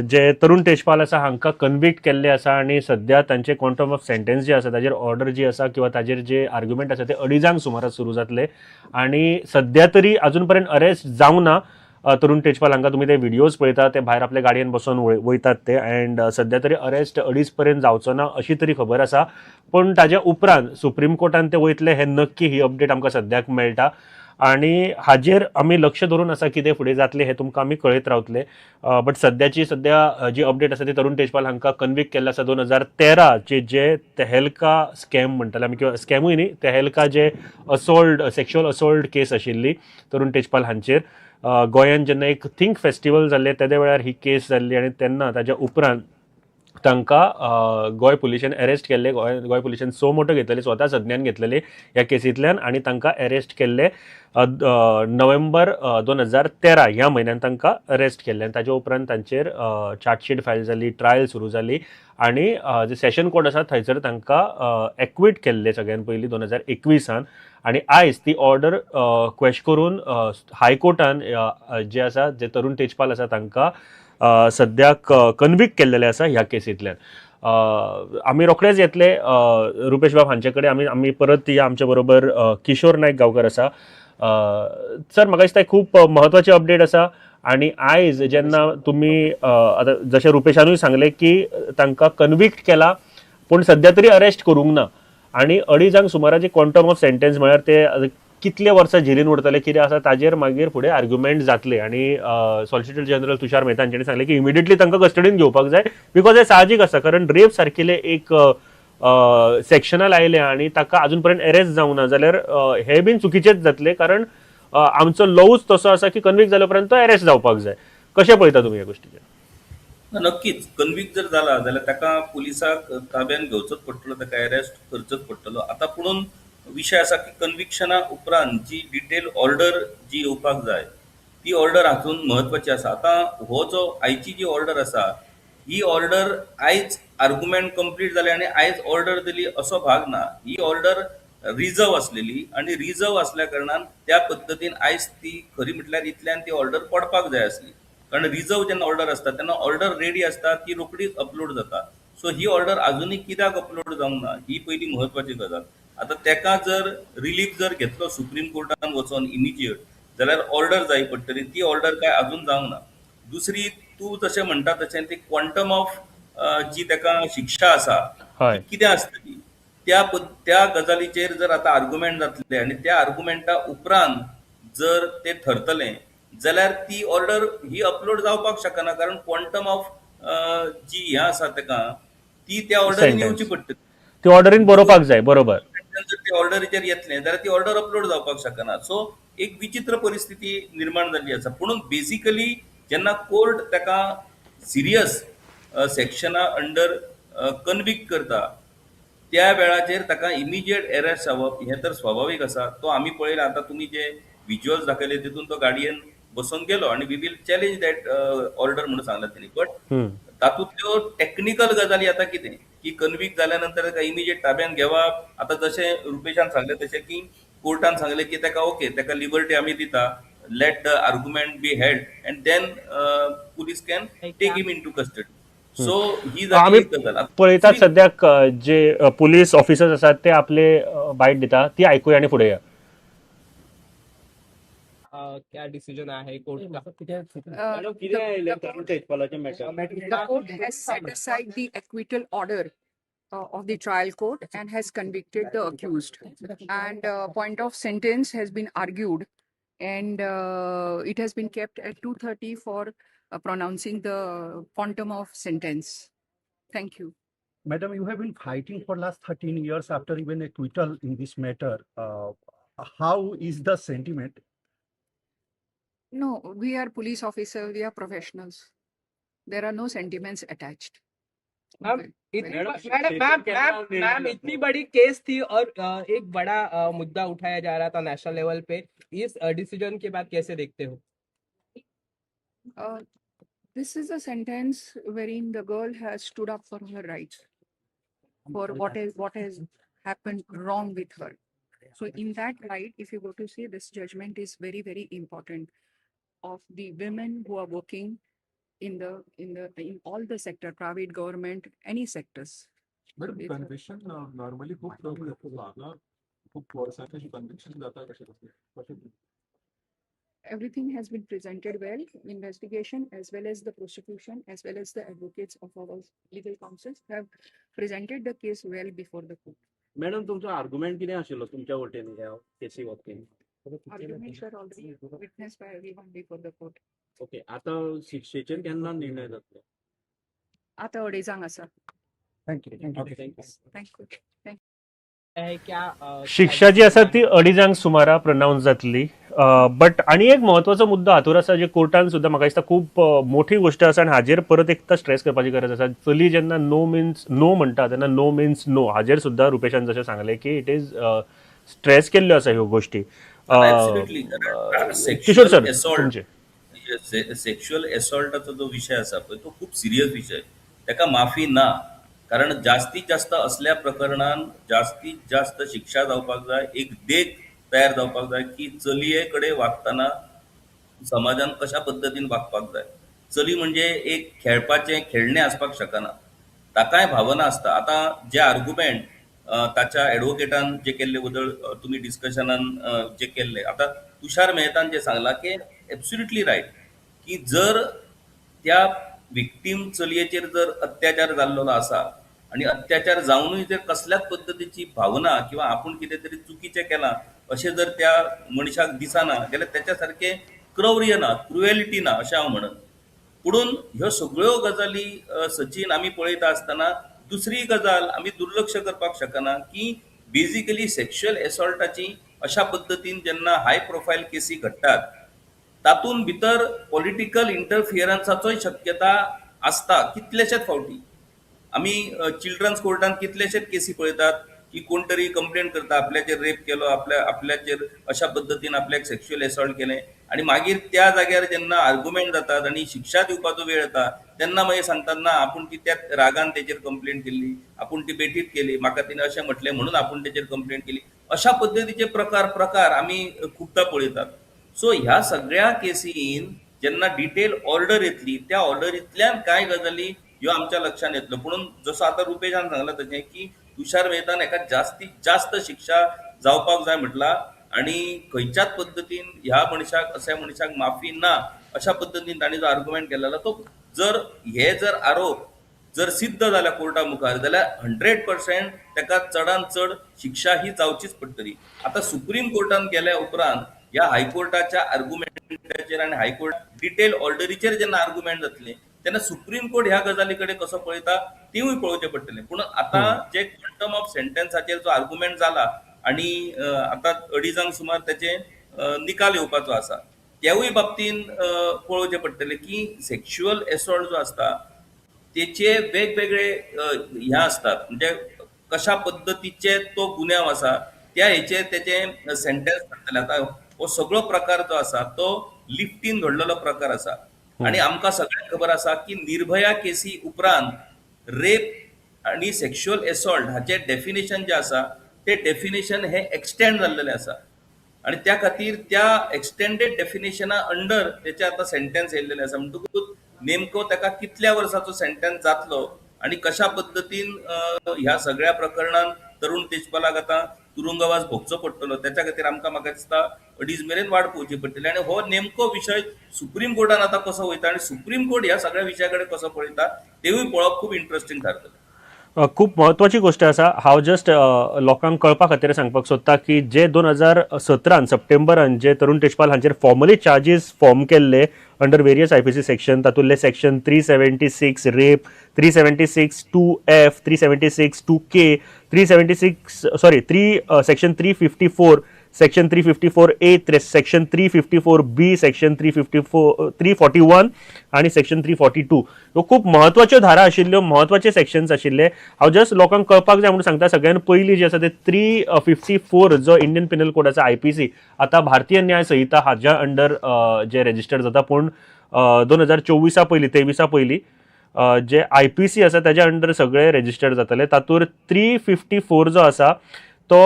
A: जे तरुण तेजपाल आसा हांकां कन्विक्ट केल्ले आसा आनी सद्या तांचे क्वांटम ऑफ सेंटेन्स जे आसा ताजेर ऑर्डर जी आसा किंवा ताजेर जे आर्ग्युमेंट आसा ते 2:30 सुमाराक सुरू जातले आनी सद्या तरी अजून पर्यंत अरेस्ट जावंक ना. तरुण तेजपाल हांकां तुमी ते व्हिडियोज पळयता, ते भायर आपल्या गाडयेन बसून वयतात ते, अँड सद्या तरी अरेस्ट 2:30 पर्यंत जावचो ना अशी तरी खबर आसा. पूण ताज्या उपरांत सुप्रीम कोर्टान ते वयतले हे नक्की ही अपडेट आमकां सद्याक मेळटा आनी हाजेर आमी लक्ष धरून आसा कितें फुडें जातलें हें तुमकां आमी कळयत रावतले. बट सद्याची सद्या जी अपडेट आसा ती तरुण तेजपाल हांकां कन्विक्ट केल्लें आसा 2013 चे जे तेहेलका स्कॅम म्हणटाले आमी, किंवा स्कॅमूय न्ही, तेहेलका जे असोल्ट, सेक्शुअल असोल्ट केस आशिल्ली तरुण तेजपाल हांचेर. गोंयांत जेन्ना एक थिंक फेस्टिवल जाल्लें तेदे वेळार ही केस जाल्ली आनी तेन्ना ताज्या उपरांत तांकां गोंय पुलिशेन अरेस्ट केल्ले. गोंय पुलिशेन सो मोटो घेतलेले, स्वता संज्ञान घेतलेले ह्या केसींतल्यान आनी तांकां अरेस्ट केल्ले नोव्हेंबर 2013 ह्या म्हयन्यान तांकां अरेस्ट केल्ले आनी ताज्या उपरांत तांचेर चार्जशीट फायल जाली, ट्रायल सुरू जाली आनी जे सेशन कोर्ट आसा थंयसर तांकां एक्विट केल्ले सगळ्यान पयलीं 2021 आनी आयज ती ऑर्डर क्वेश करून हायकोर्टान जे आसा जे तरुण तेजपाल आसा तांकां सद्याक कन्विक्ट केल्लेले आसा ह्या केसींतल्यान. आमी रोखडेच येतले रुपेश बाब हांचे कडेन. आमी परत या आमचे बरोबर किशोर नायक गांवकर आसा. सर, म्हाका दिसता खूब म्हत्वाची अपडेट आसा आनी आयज जेन्ना तुमी आतां जशें रुपेशानूय सांगलें की तांकां कन्विक्ट केला पूण सद्या तरी अरेस्ट करूंक ना आनी 2:30 सुमाराचे क्वांटम ऑफ सेंटेन्स म्हळ्यार ते कितले वर्सां जेलीन उरतले कितें आसा ताजेर मागीर फुडें आर्ग्युमेंट जातले. आनी सॉलिसिटर जनरल तुषार मेहता हांच्यानी सांगलें की इमिडिएटली तांकां कस्टडीन घेवपाक जाय because हें साहजीक आसा, कारण रेप सारकिले एक सेक्शनान आयलें आनी ताका अजून पर्यंत अरेस्ट जावंक ना जाल्यार हें बीन चुकीचेंच जातलें, कारण आमचो लॉवूच तसो आसा की कन्विक्ट जाल्या उपरांत तो अरेस्ट जावपाक जाय. कशें पळयता तुमी ह्या गोश्टीचेर?
C: नक्कीच कन्विक्ट जर जाला जाल्यार ताका पुलिसाक ताब्यान घेवचोच पडटलो, ताका अरेस्ट करचोच पडटलो. आतां पुणून विशय आसा की कन्विक्शना उपरांत जी डिटेल ऑर्डर जी येवपाक जाय ती ऑर्डर हातून म्हत्वाची आसा. आतां हो जो आयची जी ऑर्डर आसा ही ऑर्डर आयज आर्ग्युमेंट कंप्लीट जाले आनी आयज ऑर्डर दिली असो भाग ना. ही ऑर्डर रिजर्व आसलेली आनी रिजर्व आसल्या कारणान त्या पद्दतीन आयज ती खरी म्हटल्यार इतल्यान ती ऑर्डर पडपाक जाय आसली, कारण रिजर्व जेन्ना ऑर्डर आसता तेन्ना ऑर्डर रेडी आसता ती रोखडीच अपलोड जाता. सो ही ऑर्डर आजुनूय कित्याक अपलोड जावंक ना ही पयली म्हत्वाची गजाल. आतां तेका जर रिलीफ जर घेतलो सुप्रीम कोर्टान वचोन इमिजिएट जाल्यार ऑर्डर जाय पडटली, ती ऑर्डर काय अजून जावंक ना. दुसरी तूं जशें म्हणटा तशें ती क्वॉन्टम ऑफ जी तेका शिक्षा आसा कितें आसतली त्या गजालीचेर जर आतां आर्ग्युमेंट जातले आनी त्या आर्ग्युमेंटा उपरांत जर ते थरतले जाल्यार ती ऑर्डर ही अपलोड जावपाक शकना, कारण क्वॉन्टम ऑफ जी हें आसा तेका ती त्या ऑर्डरीन येवची पडटली,
A: ती ऑर्डरीन बरोवपाक जाय. बरोबर,
C: जर ते ऑर्डरीचेर येतले जाल्यार ती ऑर्डर अपलोड जावपाक शकना. सो एक विचित्र परिस्थिती निर्माण जाल्ली आसा. पूण बेसिकली जेन्ना कोर्ट ताका सिरियस सेक्शना अंडर कन्विक्ट करता त्या वेळाचेर ताका इमिजिएट अरेस्ट जावप हें तर स्वाभावीक आसा. तो आमी पळयला आतां तुमी जे विज्युअल्स दाखयले तितून तो गाडयेन बसून गेलो आनी we will challenge that order म्हणून सांगला तेणी. बट तातूंतल्यो टॅक्निकल गजाली आतां कितें की कन्विक्ट जाल्या नंतर ताका इमिजिएट ताब्यान घेवप. आतां जशें रुपेशान सांगलें तशें की कोर्टान सांगलें की ताका ओके ताका लिबर्टी आमी दिता, let the argument be held and then police can take him into custody. So ही
A: आमी पळयतात सद्याक जे पुलीस ऑफिसर्स आसात ते आपले बायट दिता ती आयकुया आनी फुडें या.
G: क्या डिसीजन आया है कोर्ट का?
H: The court has set aside the acquittal order of the trial court and has convicted the accused. And point of sentence has been argued and it has been kept at 2:30 for pronouncing the quantum of sentence. Thank you.
I: Madam, you have been fighting for last 13 years after even acquittal in this matter. How is the sentiment?
H: No, we are police officers, we are professionals. There are no sentiments attached.
G: Ma'am, ma'am, इतनी बड़ी केस थी और एक बड़ा मुद्दा उठाया जा रहा था नेशनल लेवल पे, इस डिसीजन के बाद कैसे देखते हो?
H: This is a sentence wherein the girl has stood up for her rights, for what has happened wrong with her. So in that light, if you go to see, this judgment is very, very important of the women who are working in all the sector, private, government, any sectors.
J: Madam,
H: So it's
J: conviction normally खूप कमी जाता. हांगा खूप वर्सांनी कन्विक्शन जाता. कशें कशें कशें?
H: Everything has been presented well, investigation as well as the prosecution as well as the advocates of our legal counsels have presented the case well before the court.
K: Madam, तुमचो आर्ग्युमेंट कितें आशिल्लो तुमच्या वटेन ह्या केसी बाबतीन?
H: Arguments were already witnessed by everyone before the court.
K: Okay, आतां शिक्षेचेर केन्ना निर्णय जातलो?
H: आता अडेजांक आसा.
I: Thank you, thank you.
K: Okay, thank you.
H: Thank you.
G: है क्या
A: शिक्षा जी आसा ती अडीजांक सुमारा प्रनाउन्स जातली. बट आनी एक म्हत्वाचो मुद्दो हातूर आसा, जे कोर्टान सुद्दां म्हाका दिसता खूब मोठी गोश्ट आसा आनी हाजेर परत एकदां स्ट्रेस करपाची गरज आसा. चली जेन्ना नो मिन्स नो म्हणटा तेन्ना नो मिन्स नो. हाजेर सुद्दां रुपेशान जशें सांगलें की it is stress केल्ल्यो आसा ह्यो गोश्टी.
C: Absolutely.
A: Kishore sir,
C: assault
A: तुमचे.
C: सेक्शुअल असॉल्टाचो जो विशय आसा पळय, तो खूब सिरियस विशय. ताका माफी ना, कारण जास्तीत जास्त असल्या प्रकरणान जास्तीत जास्त शिक्षा जावपाक जाय. एक देख तयार जावपाक जाय की चलये कडेन वागतना समाजान कशा पद्दतीन वागपाक जाय. चली म्हणजे एक खेळपाचें खेळणें आसपाक शकना, ताकाय भावना आसता. आतां जे आर्गुमेंट ताच्या एडवोकेटान जे केल्ले बदल तुमी डिस्कशनान जे केल्ले, आतां तुषार मेहतान जे सांगलां की एब्सोल्युटली रायट, की जर त्या विक्टीम चलयेचेर जर अत्याचार जाल्लो आसा आनी अत्याचार जावनूय जर कसल्याच पद्दतीची भावना किंवा आपूण कितें तरी चुकीचें केलां अशें जर त्या मनशाक दिसना जाल्यार त्याच्या सारकें क्रौर्य ना, क्रुएलिटी ना अशें हांव म्हणन. पुणून ह्यो सगळ्यो गजाली, सचिन, आमी पळयता आसतना दुसरी गजाल आमी दुर्लक्ष करपाक शकना की बेजिकली सेक्शुअल एसॉल्टाची अशा पद्दतीन जेन्ना हाय प्रोफायल केसी घडटात, तातूंत भितर पॉलिटिकल इंटरफियरन्साचोय शक्यता आसता. कितलेशेच फावटी आमी चिल्ड्रन्स कोर्टान कितलेशेच केसी पळयतात की कोण तरी कंप्लेन करता, आपल्याचेर रेप केलो, आपल्याचेर अशा पद्दतीन आपल्याक सेक्शुअल एसॉल्ट केलें, आनी मागीर त्या जाग्यार जेन्ना आर्गुमेंट जातात आनी शिक्षा दिवपाचो वेळ येता तेन्ना मागीर सांगतात, ना, आपूण ती त्या रागान तेचेर कंप्लेन केल्ली, आपूण ती बेठीत केली, म्हाका तिणें अशें म्हटलें म्हणून आपूण तेचेर कंप्लेन केली. अशा पद्दतीचे प्रकार आमी खुबदां पळयतात. सो ह्या सगळ्या केसीन जेन्ना डिटेल ऑर्डर येतली, त्या ऑर्डरींतल्यान कांय गजाली ह्यो आमच्या लक्षात येतल्यो. पुणून जसो आतां रुपेशान सांगला तशें की तुषार मेहतान हेका जास्तीत जास्त शिक्षा जावपाक जाय म्हटलां आनी खंयच्याच पद्दतीन ह्या मनशाक, अश्या मनशाक माफी ना अशा पद्दतीन तांणी जो आर्गुमेंट केलेलो, तो जर हे जर आरोप जर सिद्ध जाल्या कोर्टा मुखार जाल्यार 100% ताका चडान चड शिक्षा ही जावचीच पडटली. आतां सुप्रीम कोर्टान गेल्या उपरांत ह्या हायकोर्टाच्या आर्गुमेंटाचेर आनी हायकोर्ट डिटेल ऑर्डरीचेर जेन्ना आर्गुमेंट जातले तेन्ना सुप्रीम कोर्ट ह्या गजाली कडेन कसो पळयता तिवूय पळोवचें पडटलें. पूण आतां जे क्वांटम ऑफ सेंटेन्साचेर जो आर्गुमेंट जाला आनी आतां अडीजांक सुमार तेचे निकाल येवपाचो आसा, त्यावूय बाबतीन पळोवचें पडटलें की सेक्शुअल एसॉल्ट जो आसता तेचे वेगवेगळे हे आसतात, म्हणजे कशा पद्दतीचे तो गुन्यांव आसा त्या हेचेर तेचे सेंटेन्स थारतलें. आतां हो सगळो प्रकार जो आसा तो लिफ्टीन घडलेलो प्रकार आसा आनी आमकां सगळ्यांक खबर आसा की निर्भया केसी उपरांत रेप आनी सेक्शुअल एसॉल्ट हाचें डेफिनेशन जें आसा तें डेफिनेशन हें एक्सटेंड जाल्लेलें आसा आनी त्या खातीर त्या एक्सटेंडेड डेफिनेशना अंडर तेचें आतां सेंटेन्स येयल्लेलें आसा. म्हणटकूच नेमको ताका कितल्या वर्साचो सेंटेन्स जातलो आनी कशा पद्दतीन ह्या सगळ्या प्रकरणान तरुण तेजपालाक आतां तुरुंगवास भोगचो पडटलो, त्याच्या खातीर आमकां, म्हाका दिसता, अडीच मेरेन वाट पळोवची पडटली. आनी हो नेमको विशय सुप्रीम कोर्टान आतां कसो वयता आनी सुप्रीम कोर्ट ह्या सगळ्या विशया कडेन कसो पळयता तेवूय पळोवप खूब इंट्रस्टींग थारतलें.
A: खूब म्हत्वाची गोश्ट आसा. हांव जस्ट लोकांक कळपा खातीर सांगपाक सोदता की जे 2017 सप्टेंबरान जे तरुण तेजपाल हांचेर फॉर्मली चार्जीस फॉर्म केल्ले under various IPC section, तातूंतले section 376 rape, 376(2)(F), 376(2)(K), 376, sorry, three section 354, section 354A, section 354B, section 354, 341 आनी सेक्शन 342, ह्यो खूब म्हत्वाच्यो धारा आशिल्ल्यो, म्हत्वाचे सेक्शन्स आशिल्ले. हांव जस्ट लोकांक कळपाक जाय म्हणून सांगता, सगळ्यान पयलीं जे आसा ते 354 जो इंडियन पिनल कोड आसा, आयपीसी, आतां भारतीय न्याय संहिता हाज्या अंडर जे रेजिस्टर्ड जाता, पूण 2024 पयलीं, 23 पयलीं जे आयपीसी आसा ताज्या अंडर सगळे रेजिस्टर्ड जातले. तातूंत 354 जो आसा तो,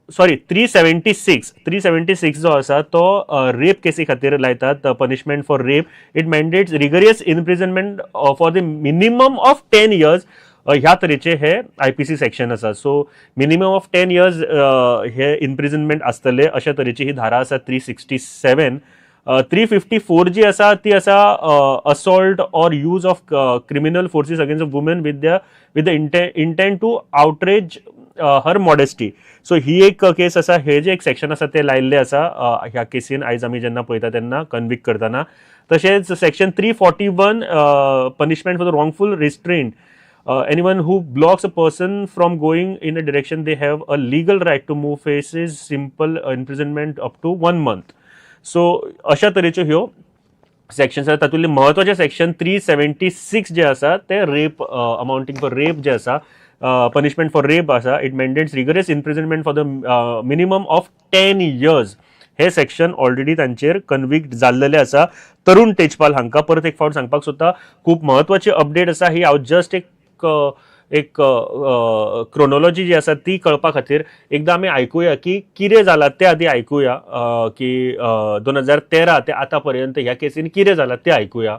A: सॉरी, 376, 376 जो आसा तो रेप केसी खातीर लायतात. Punishment for rape, it mandates rigorous imprisonment for the minimum of 10 years. ह्या तरेचे हे आयपीसी सेक्शन आसा. सो मिनिमम ऑफ 10 इयर्स हे इम्प्रिजनमेंट आसतले, अशा तरेची ही धारा आसा 367. 354 जी आसा ती आसा assault or use of criminal forces against a woman with the intent to outrage her modesty. So ही एक केस आसा. हे जे एक सेक्शन आसा ते लायिल्ले आसा ह्या केसीन आयज आमी जेन्ना पळयता तेन्ना कन्विक्ट करतना. तशेंच section 341, punishment for the wrongful restraint. Anyone who blocks a person from going in a direction they have a legal right to move faces simple imprisonment up to one month. So अशा तरेच्यो ह्यो सेक्शन्स आसा. तातूंतले म्हत्वाचे सेक्शन 376 जे आसा ते रेप, अमाउंटींग फॉर रेप जे आसा, पनिशमेंट फॉर रेप आसा. It mandates rigorous imprisonment for the minimum of 10 years. हे सेक्शन ऑलरेडी तांचेर कन्विक्ट जाल्लेले आसा तरुण तेजपाल हांकां. परत एक फावट सांगपाक सोदता, खूब म्हत्वाची अपडेट आसा ही. हांव जस्ट एक एक क्रोनोलॉजी जी आसा ती कळपा खातीर एकदां आमी आयकुया की कितें जालां तें. आदी आयकुया की 2013 ते आतां पर्यंत ह्या केसीन कितें जालां तें आयकुया.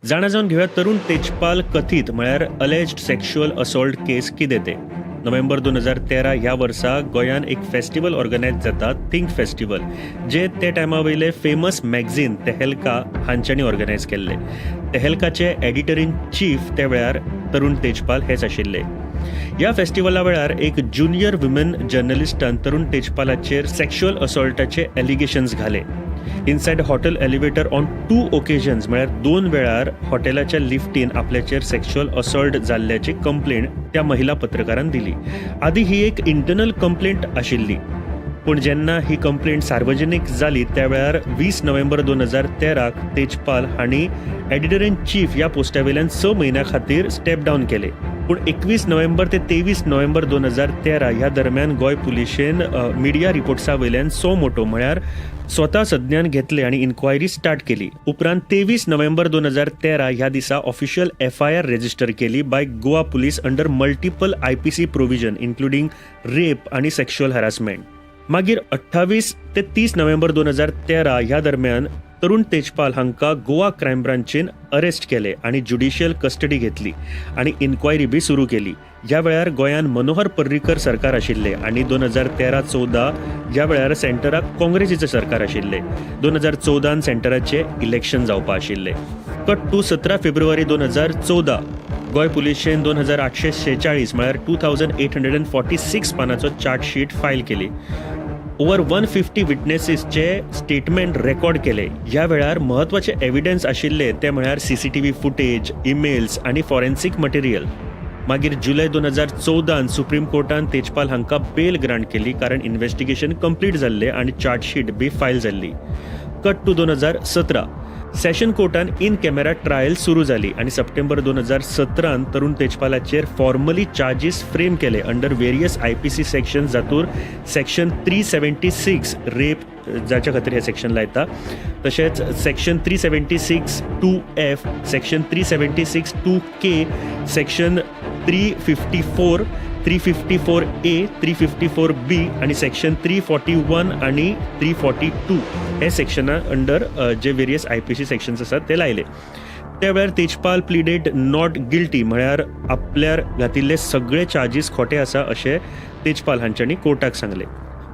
A: जाणा जावन घेवया तरुण तेजपाल कथीत म्हळ्यार अलेज्ड सेक्शुअल असॉल्ट केस कितें तें. नोव्हेंबर 2013 ह्या वर्सा गोंयान एक फेस्टिवल ऑर्गनायज जाता, थिंक फेस्टिवल, जे ते टायमा वयले फेमस मॅगझीन तेहेलका हांच्यांनी ऑर्गनायज केल्ले. तेहेलकाचे एडिटर इन चीफ त्या वेळार तरुण तेजपाल हेच आशिल्ले. ह्या फेस्टिवला वेळार एक ज्युनियर वुमेन जर्नलिस्टान तरुण तेजपालाचेर सेक्शुअल असॉल्टाचे एलिगेशन्स घाले inside hotel elevator on two occasions. म्हळ्यार दोन वेळार हॉटेलाच्या लिफ्टीन आपल्याचेर सेक्शुअल असॉल्ट जाल्ल्याची कंप्लेंट त्या महिला पत्रकारान दिली. आदी ही एक इंटरनल कंप्लेंट आशिल्ली, पूण जेन्ना ही कंप्लेंट सार्वजनीक जाली त्या वेळार 20 नोव्हेंबर 2013क तेजपाल हांणी एडिटर इन चीफ ह्या पोस्टा वयल्यान 6 म्हयन्या खातीर स्टेप डावन केले. पूण 21 नोव्हेंबर ते 23 नोव्हेंबर 2013 ह्या दरम्यान गोंय पुलिशेन मिडिया रिपोर्ट्सा वयल्यान सो मोटो, म्हळ्यार स्वता संज्ञान घेतले आनी इन्क्वायरी स्टार्ट केली. उपरांत 23 नोव्हेंबर 2013 ह्या दिसा ऑफिशियल एफआयआर रेजिस्टर केली by Goa Police under multiple IPC provision, including rape आनी सेक्शुअल हॅरासमेंट. मागीर 28 ते 30 नोव्हेंबर 2013 ह्या दरम्यान तरुण तेजपाल हांकां गोवा क्रायम ब्रांचीन अरेस्ट केले आनी ज्युडिशियल कस्टडी घेतली आनी इन्क्वायरी बी सुरू केली. ह्या वेळार गोंयांत मनोहर पर्रीकर सरकार आशिल्ले आनी 2013-14 ह्या वेळार सेंटराक काँग्रेसीचें सरकार आशिल्लें. 2014न सेंटराचे इलेक्शन जावपा आशिल्लें. कट टू 17 फेब्रुवारी 2014, गोंय पुलिशेन 2846, म्हळ्यार 2846 पानाचो चार्जशीट फायल केली. ओवर 150 विटनेसीसचे स्टेटमेंट रेकॉर्ड केले. ह्या वेळार म्हत्वाचे एविडन्स आशिल्ले ते म्हळ्यार सीसीटीव्ही फुटेज, इमेल्स आनी फॉरेन्सीक मटेरियल. मागीर जुलय 2014न सुप्रीम कोर्टान तेजपाल हांकां बेल ग्रांट केली, कारण इन्व्हेस्टिगेशन कंप्लीट जाल्लें आनी चार्जशीट बी फायल जाल्ली. कट टू 2017, सेशन कोर्टान इन कॅमेरा ट्रायल सुरू जाली आनी सप्टेंबर 2017न तरुण तेजपालाचेर फॉर्मली चार्जीस फ्रेम केले under various IPC section, जातूर section 376 rape, जाच्या खातीर हे सेक्शन लायता, तशेंच section 376(2)(F), section 376(2)(K), section 354, 354A, 354B आनी सेक्शन 341 आनी 342 हे सेक्शना अंडर जे वेरियस आयपीसी सेक्शन्स आसात ते लायले. त्या वेळार तेजपाल प्लिडेड not guilty, म्हळ्यार आपल्यार घातिल्ले सगळे चार्जीस खोटे आसा अशें तेजपाल हांच्यांनी कोर्टाक सांगलें.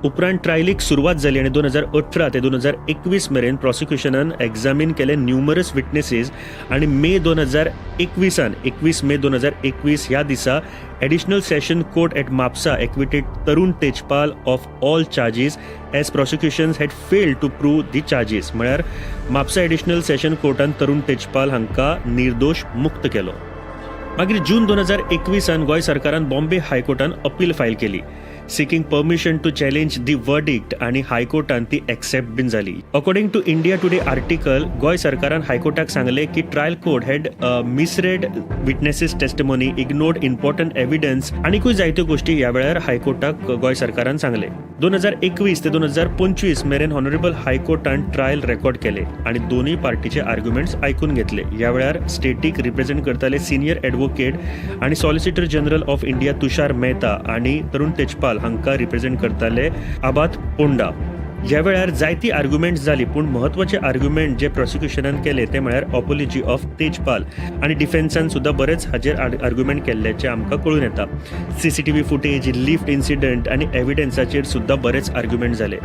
A: उपरांत ट्रायलीक सुरवात जाली आनी 2018 ते 2021 मेरेन प्रॉसिक्युशनान एग्जामीन केले न्युमरस विटनेसीस आनी मे 2021न, 21 मे 2021 ह्या दिसा Additional Session Court at Mapusa acquitted Tarun Tejpal of all charges as prosecution had failed to prove the charges. म्हळ्यार म्हापसा एडिशनल सेशन कोर्टान तरुण तेजपाल हांकां निर्दोश मुक्त केलो. मागीर जून 2021 गोंय सरकारान बॉम्बे हायकोर्टान अपील फायल केली. Seeking permission to challenge the verdict आनी हायकोर्टान ती एक्सेप्ट बीन जाली. According to India Today article, Goa सरकारान हायकोर्टाक सांगलें की trial court had misread witnesses testimony, ignored important evidence आनीकूय जायत्यो गोश्टी ह्या वेळार हायकोर्टाक गोंय सरकारान सांगलें. 2021 ते 2025 मेरेन ऑनरेबल हायकोर्टान ट्रायल रेकॉर्ड केले आनी दोनूय पार्टीचे आर्ग्युमेंट्स आयकून घेतले. ह्या वेळार स्टेटीक रिप्रेझेंट करताले सिनियर एडवोकेट आनी solicitor general of India Tushar Mehta आनी तरुण तेजपाल हांकां रिप्रेझेंट करताले आबाद पोंडा. ह्या वेळार जायती आर्ग्युमेंट्स जाली, पूण म्हत्वाचे आर्ग्युमेंट जे प्रॉसिक्युशनान केले ते म्हळ्यार ऑपोलॉजी ऑफ तेजपाल आनी डिफेन्सान सुद्दां बरेच हाजेर आर्ग्युमेंट केल्ल्याचें आमकां कळून येता. सीसीटीव्ही फुटेज, लिफ्ट इन्सिडंट आनी एविडन्साचेर सुद्दां बरेच आर्ग्युमेंट जाले.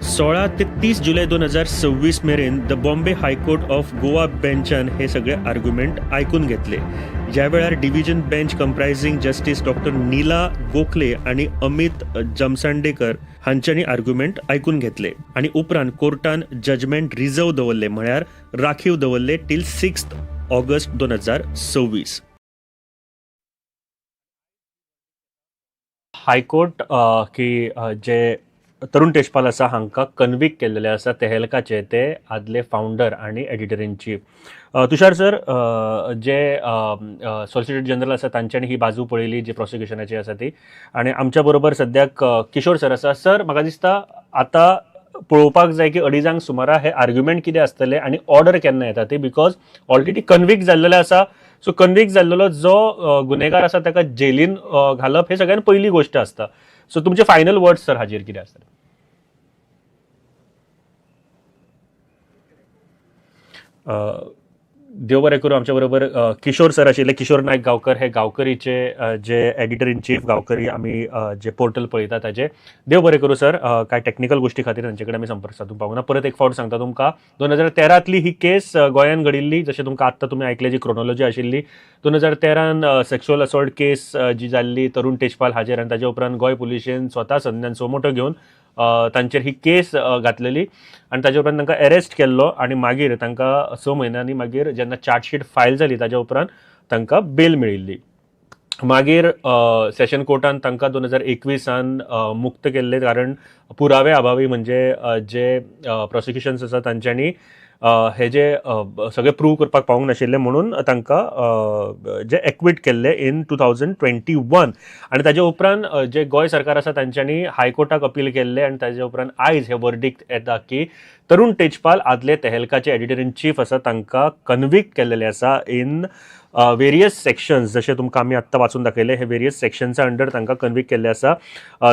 A: 16 ते 30 जुलय 2026 मेरेन the Bombay High Court of Goa बेंचान हे सगळे आर्ग्युमेंट आयकून घेतले. ह्या वेळार division bench comprising justice doctor Neela Gokhale आनी अमित जमसांडेकर हांच्यांनी आर्ग्युमेंट आयकून घेतले आनी उपरांत कोर्टान जजमेंट रिजर्व दवरले, म्हळ्यार राखीव दवरले टील 6 ऑगस्ट 2026. हायकोर्ट की जे तरुण तेजपाल आसा हांकां कन्विक्ट केल्लेले आसा तेहलकाचे ते आदले फावंडर आनी editor in chief. Tushar sir, J solicitor general आसा तांच्यांनी ही बाजू पळयली जी प्रॉसिक्युशनाची आसा ती, आनी आमच्या बरोबर सद्याक किशोर सर आसा. सर, म्हाका दिसता आतां पळोवपाक जाय की अडीजांक सुमारा हे आर्ग्युमेंट कितें आसतले आनी ऑर्डर केन्ना येता ती, because already convict जाल्लेले आसा. सो कन्विक्ट जाल्लेलो जो गुन्हेगार आसा ताका जेलीन घालप हे सगळ्यात पयली गोश्ट आसता. सो तुमचे फायनल वर्ड्स सर हाजेर कितें आसतले? देव बरें करूं. आमच्या बरोबर किशोर सर आशिल्ले, किशोर नायक गांवकर हे गांवकरीचे जे एडिटर इन चीफ गांवकरी आमी जे पोर्टल पळयता ताजे. देव बरें करूं सर. कांय टॅक्निकल गोश्टी खातीर तांचे कडेन आमी संपर्क सादूंक पावूंक ना. परत एक फावट सांगता तुमकां, 2013तली ही केस गोंयांत घडिल्ली. जशें तुमकां आत्तां तुमी आयकले जी क्रोनोलॉजी आशिल्ली, 2013 सेक्शुअल असॉल्ट केस जी जाल्ली तरुण तेजपाल हाजेर, आनी ताजे उपरांत गोंय पुलिशेन स्वता संज्ञान सोमोटो घेवन तांचेर ही केस घातलेली आनी ताजे उपरांत तांकां अरेस्ट केल्लो आनी मागीर तांकां 6 म्हयन्यांनी मागीर जेन्ना चार्जशीट फायल जाली ताज्या उपरांत तांकां बेल मेळिल्ली. मागीर सेशन कोर्टान तांकां 2021 मुक्त केल्ले, कारण पुरावे अभावी, म्हणजे जे प्रॉसिक्युशन्स आसा तांच्यांनी हे जे सगळे प्रूव करपाक पावूंक नाशिल्ले म्हणून तांकां जे एक्विट केल्ले इन 2021. आनी ताजे उपरांत जे गोंय सरकार आसा तांच्यांनी हायकोर्टाक अपील केल्ले आनी ताजे उपरांत आयज हे वर्डिक्ट येता की तरुण तेजपाल आदले तेहलकाचे एडिटर इन चीफ आसा तांकां कन्विक्ट केल्लेले आसा इन वेरियस सेक्शन्स, जशें तुमकां आमी आत्तां वाचून दाखयले हे वेरियस सेक्शन्सा अंडर तांकां कन्विक्ट केल्ले आसा.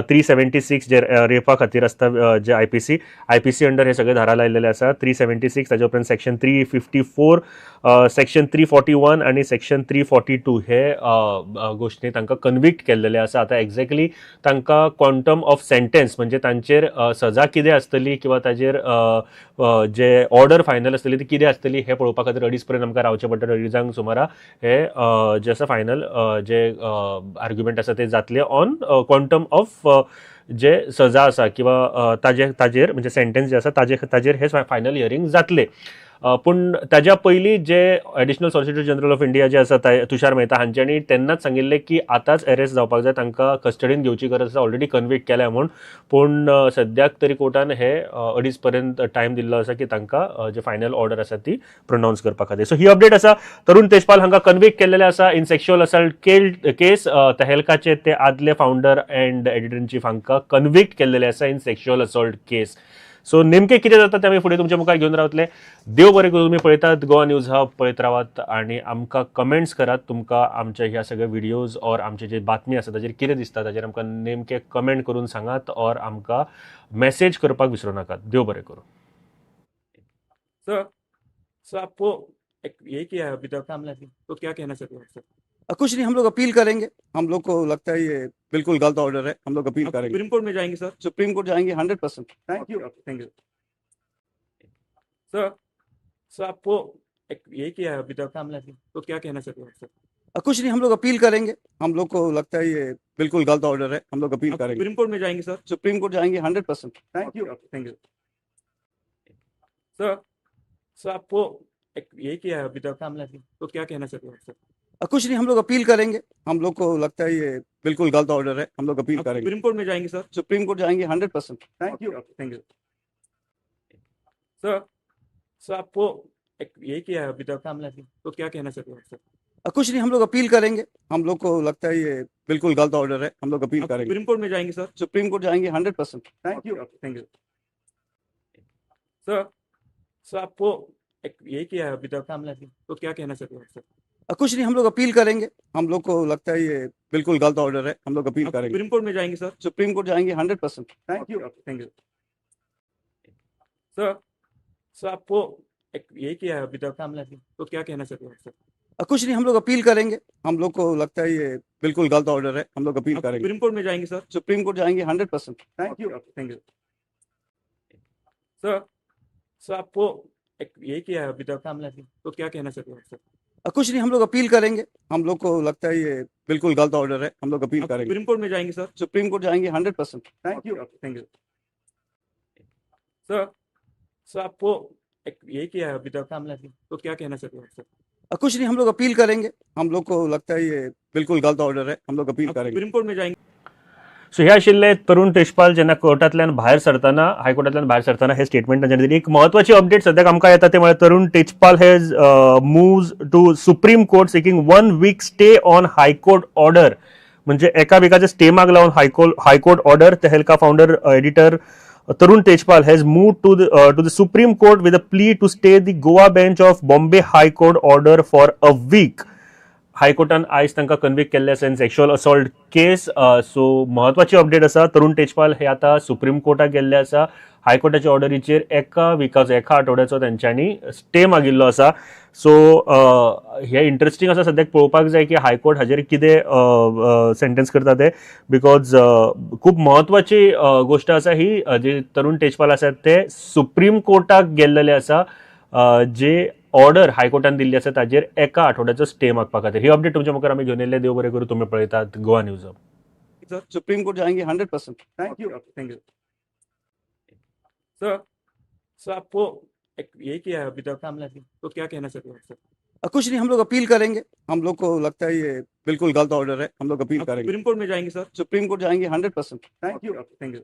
A: 376 जे रेपा खातीर आसता, जे आयपीसी अंडर हे सगळे धारा लायलेले आसा. 376, ताजे उपरांत सेक्शन 354, सेक्शन 341 आनी सेक्शन 342 हे गोश्टी तांकां कन्विक्ट केल्लेले आसा. आतां एक्झॅक्टली तांकां क्वॉन्टम ऑफ सेंटेन्स म्हणजे तांचेर सजा कितें आसतली किंवा ताजेर जे ऑर्डर फायनल आसतली ती कितें आसतली हें पळोवपा खातीर अडीच पर्यंत आमकां रावचें पडटलें. अडीजांक सुमारा हे जे आसा फायनल जे आर्ग्युमेंट आसा ते जातले ऑन क्वॉन्टम ऑफ जे सजा आसा किंवा ताजेर म्हणजे सेंटेन्स जे आसा ताजेर हे फायनल हियरींग जातले. पूण ताज्या पयलीं जे additional solicitor general of India जे आसा तुषार मेहता हांच्यांनी तेन्नाच सांगिल्लें की आतांच अरेस्ट जावपाक जाय, तांकां कस्टडीन घेवची गरज आसा, ऑलरेडी कन्विक्ट केल्या म्हूण. पूण सद्याक तरी कोर्टान हे अडीच पर्यंत टायम दिल्लो आसा की तांकां जे फायनल ऑर्डर आसा ती प्रोनावन्स करपा खातीर. सो ही अपडेट आसा. तरुण तेजपाल हांकां कन्विक्ट केल्लेले आसा इन सेक्शुअल असल्ट केस. तेहलकाचे ते आदले founder and editor in chief हांकां कन्विक्ट केल्लेले आसा in sexual assault case. So नेमके कितें जाता तें आमी फुडें तुमच्या मुखार घेवन रावतले. देव बरें करूं. तुमी पळयतात गोवा न्यूज हब, पळयत रावात आनी आमकां कमेंट्स करात. तुमकां आमच्या ह्या सगळ्या व्हिडियोज ऑर आमचे जे बातमी आसा ताजेर कितें दिसता ताजेर आमकां नेमके कमेंट करून सांगात ऑर आमकां मॅसेज करपाक विसरूं नाकात. देव बरें करूं.
E: सर, सर आपको एक ये किया है अभी तक, तो क्या कहना चाहते हैं सर?
F: कुछ नहीं, हम लोग अपील करेंगे. हम लोग को लगता है ये बिल्कुल गलत ऑर्डर है, हम लोग अपील करेंगे.
E: सुप्रीम कोर्ट में जाएंगे सर?
F: सुप्रीम कोर्ट जाएंगे 100%. Thank you.
E: Thank you sir. Sir आपको एक ये किया है अभी तक, तो क्या कहना चाहते हैं सर?
F: कुछ नहीं, हम लोग अपील करेंगे. हम लोग को लगता है ये बिल्कुल गलत ऑर्डर है, हम लोग अपील करेंगे.
E: सुप्रीम कोर्ट में जाएंगे सर?
F: सुप्रीम कोर्ट जाएंगे 100%. Thank you.
E: Thank you sir. Sir आपको एक ये किया है अभी तक, तो क्या कहना चाहते हैं सर?
F: कुछ नहीं, हम लोग अपील करेंगे। हम लोग को लगता है ये बिल्कुल गलत ऑर्डर है, हम लोग अपील करेंगे।
E: सुप्रीम कोर्ट में जाएंगे सर?
F: सुप्रीम कोर्ट जाएंगे 100%।
I: Thank you.
E: Thank you sir. Sir आपको एक ये किया है अभी तक, तो क्या कहना चाहते हो सर?
F: कुछ नहीं, हम लोग अपील करेंगे। हम लोग को लगता है ये बिल्कुल गलत ऑर्डर है, हम लोग अपील करेंगे।
E: सुप्रीम कोर्ट में जाएंगे सर?
F: सुप्रीम कोर्ट जाएंगे 100%।
I: Thank you.
E: Thank you sir. Sir आपको एक ये किया है अभी तक, तो क्या कहना चाहते हो सर?
F: कुछ नहीं, हम लोग अपील करेंगे। हम लोग को लगता है ये बिल्कुल गलत ऑर्डर है, हम लोग अपील करेंगे।
E: सुप्रीम कोर्ट में जाएंगे सर?
F: सुप्रीम कोर्ट जाएंगे 100%।
I: Thank you.
E: Thank you sir. Sir आपको एक ये किया है अभी तक, तो क्या कहना चाहते हो सर?
F: कुछ नहीं, हम लोग अपील करेंगे। हम लोग को लगता है ये बिल्कुल गलत ऑर्डर है, हम लोग अपील करेंगे।
E: सुप्रीम कोर्ट में जाएंगे सर?
F: सुप्रीम कोर्ट जाएंगे 100%।
I: Thank you.
E: Thank you sir. Sir आपको एक ये किया है अभी तक, तो क्या कहना चाहते हो सर?
F: कुछ नहीं, हम लोग अपील करेंगे। हम लोग को लगता है ये बिल्कुल गलत ऑर्डर है, हम लोग अपील करेंगे।
E: सुप्रीम कोर्ट में जाएंगे सर?
F: सुप्रीम कोर्ट जाएंगे 100%।
I: Thank you.
E: Thank you sir. Sir आपको एक ये किया है अभी तक, तो क्या कहना चाहते हो सर?
F: कुछ नहीं, हम लोग अपील करेंगे। हम लोग को लगता है ये बिल्कुल गलत ऑर्डर है, हम लोग अपील करेंगे।
E: सुप्रीम कोर्ट में जाएंगे।
A: सो हे आशिल्ले तरुण तेजपाल जेन्ना कोर्टांतल्यान भायर सरतना, हायकोर्टांतल्यान भायर सरतना हे स्टेटमेंट तांच्यानी दिली. एक म्हत्वाची अपडेट सद्याक आमकां येता ते म्हळ्यार Tarun Tejpal has moves to Supreme Court seeking 1 week stay on high court order. म्हणजे एका विकाचे stay मागला on high court order. Tehelka founder editor Tarun Tejpal has move to the Supreme Court with a plea to stay the Goa bench of Bombay high court order for a week. हायकोर्टान आयज तांकां कन्विक्ट केल्ले आसा in sexual assault case. So म्हत्वाची अपडेट आसा, तरुण तेजपाल हे आतां सुप्रीम कोर्टाक गेल्ले आसा. हायकोर्टाच्या ऑर्डरीचेर एका विकाचो, एका आठवड्याचो तेंच्यांनी स्टे मागिल्लो आसा. सो हे इंट्रस्टींग आसा, सद्याक पळोवपाक जाय की हायकोर्ट हाजेर कितें सेंटेन्स करता ते, because खूब म्हत्वाची गोश्ट आसा ही. जे तरुण तेजपाल आसात ते सुप्रीम कोर्टाक गेल्लेले आसा, जे ऑर्डर हायकोर्टान दिल्ली आसा ताजेर एका आठवड्याचो स्टे मागपा खातीर. ही अपडेट तुमच्या मुखार आमी घेवन येयल्ले. देव बरें करूं. तुमी पळयतात गोवा न्यूज.
F: सुप्रीम कोर्ट जाएंगे 100%।
I: Thank you.
E: Thank you sir. Sir आपको एक ये किया है अभी तक, तो क्या कहना चाहते हो सर?
F: कुछ नहीं, हम लोग अपील करेंगे। हम लोग को लगता है ये बिल्कुल गलत ऑर्डर है, हम लोग अपील करेंगे।
E: सुप्रीम कोर्ट में जाएंगे सर?
F: सुप्रीम कोर्ट जाएंगे 100%।
I: Thank you.
E: Thank you.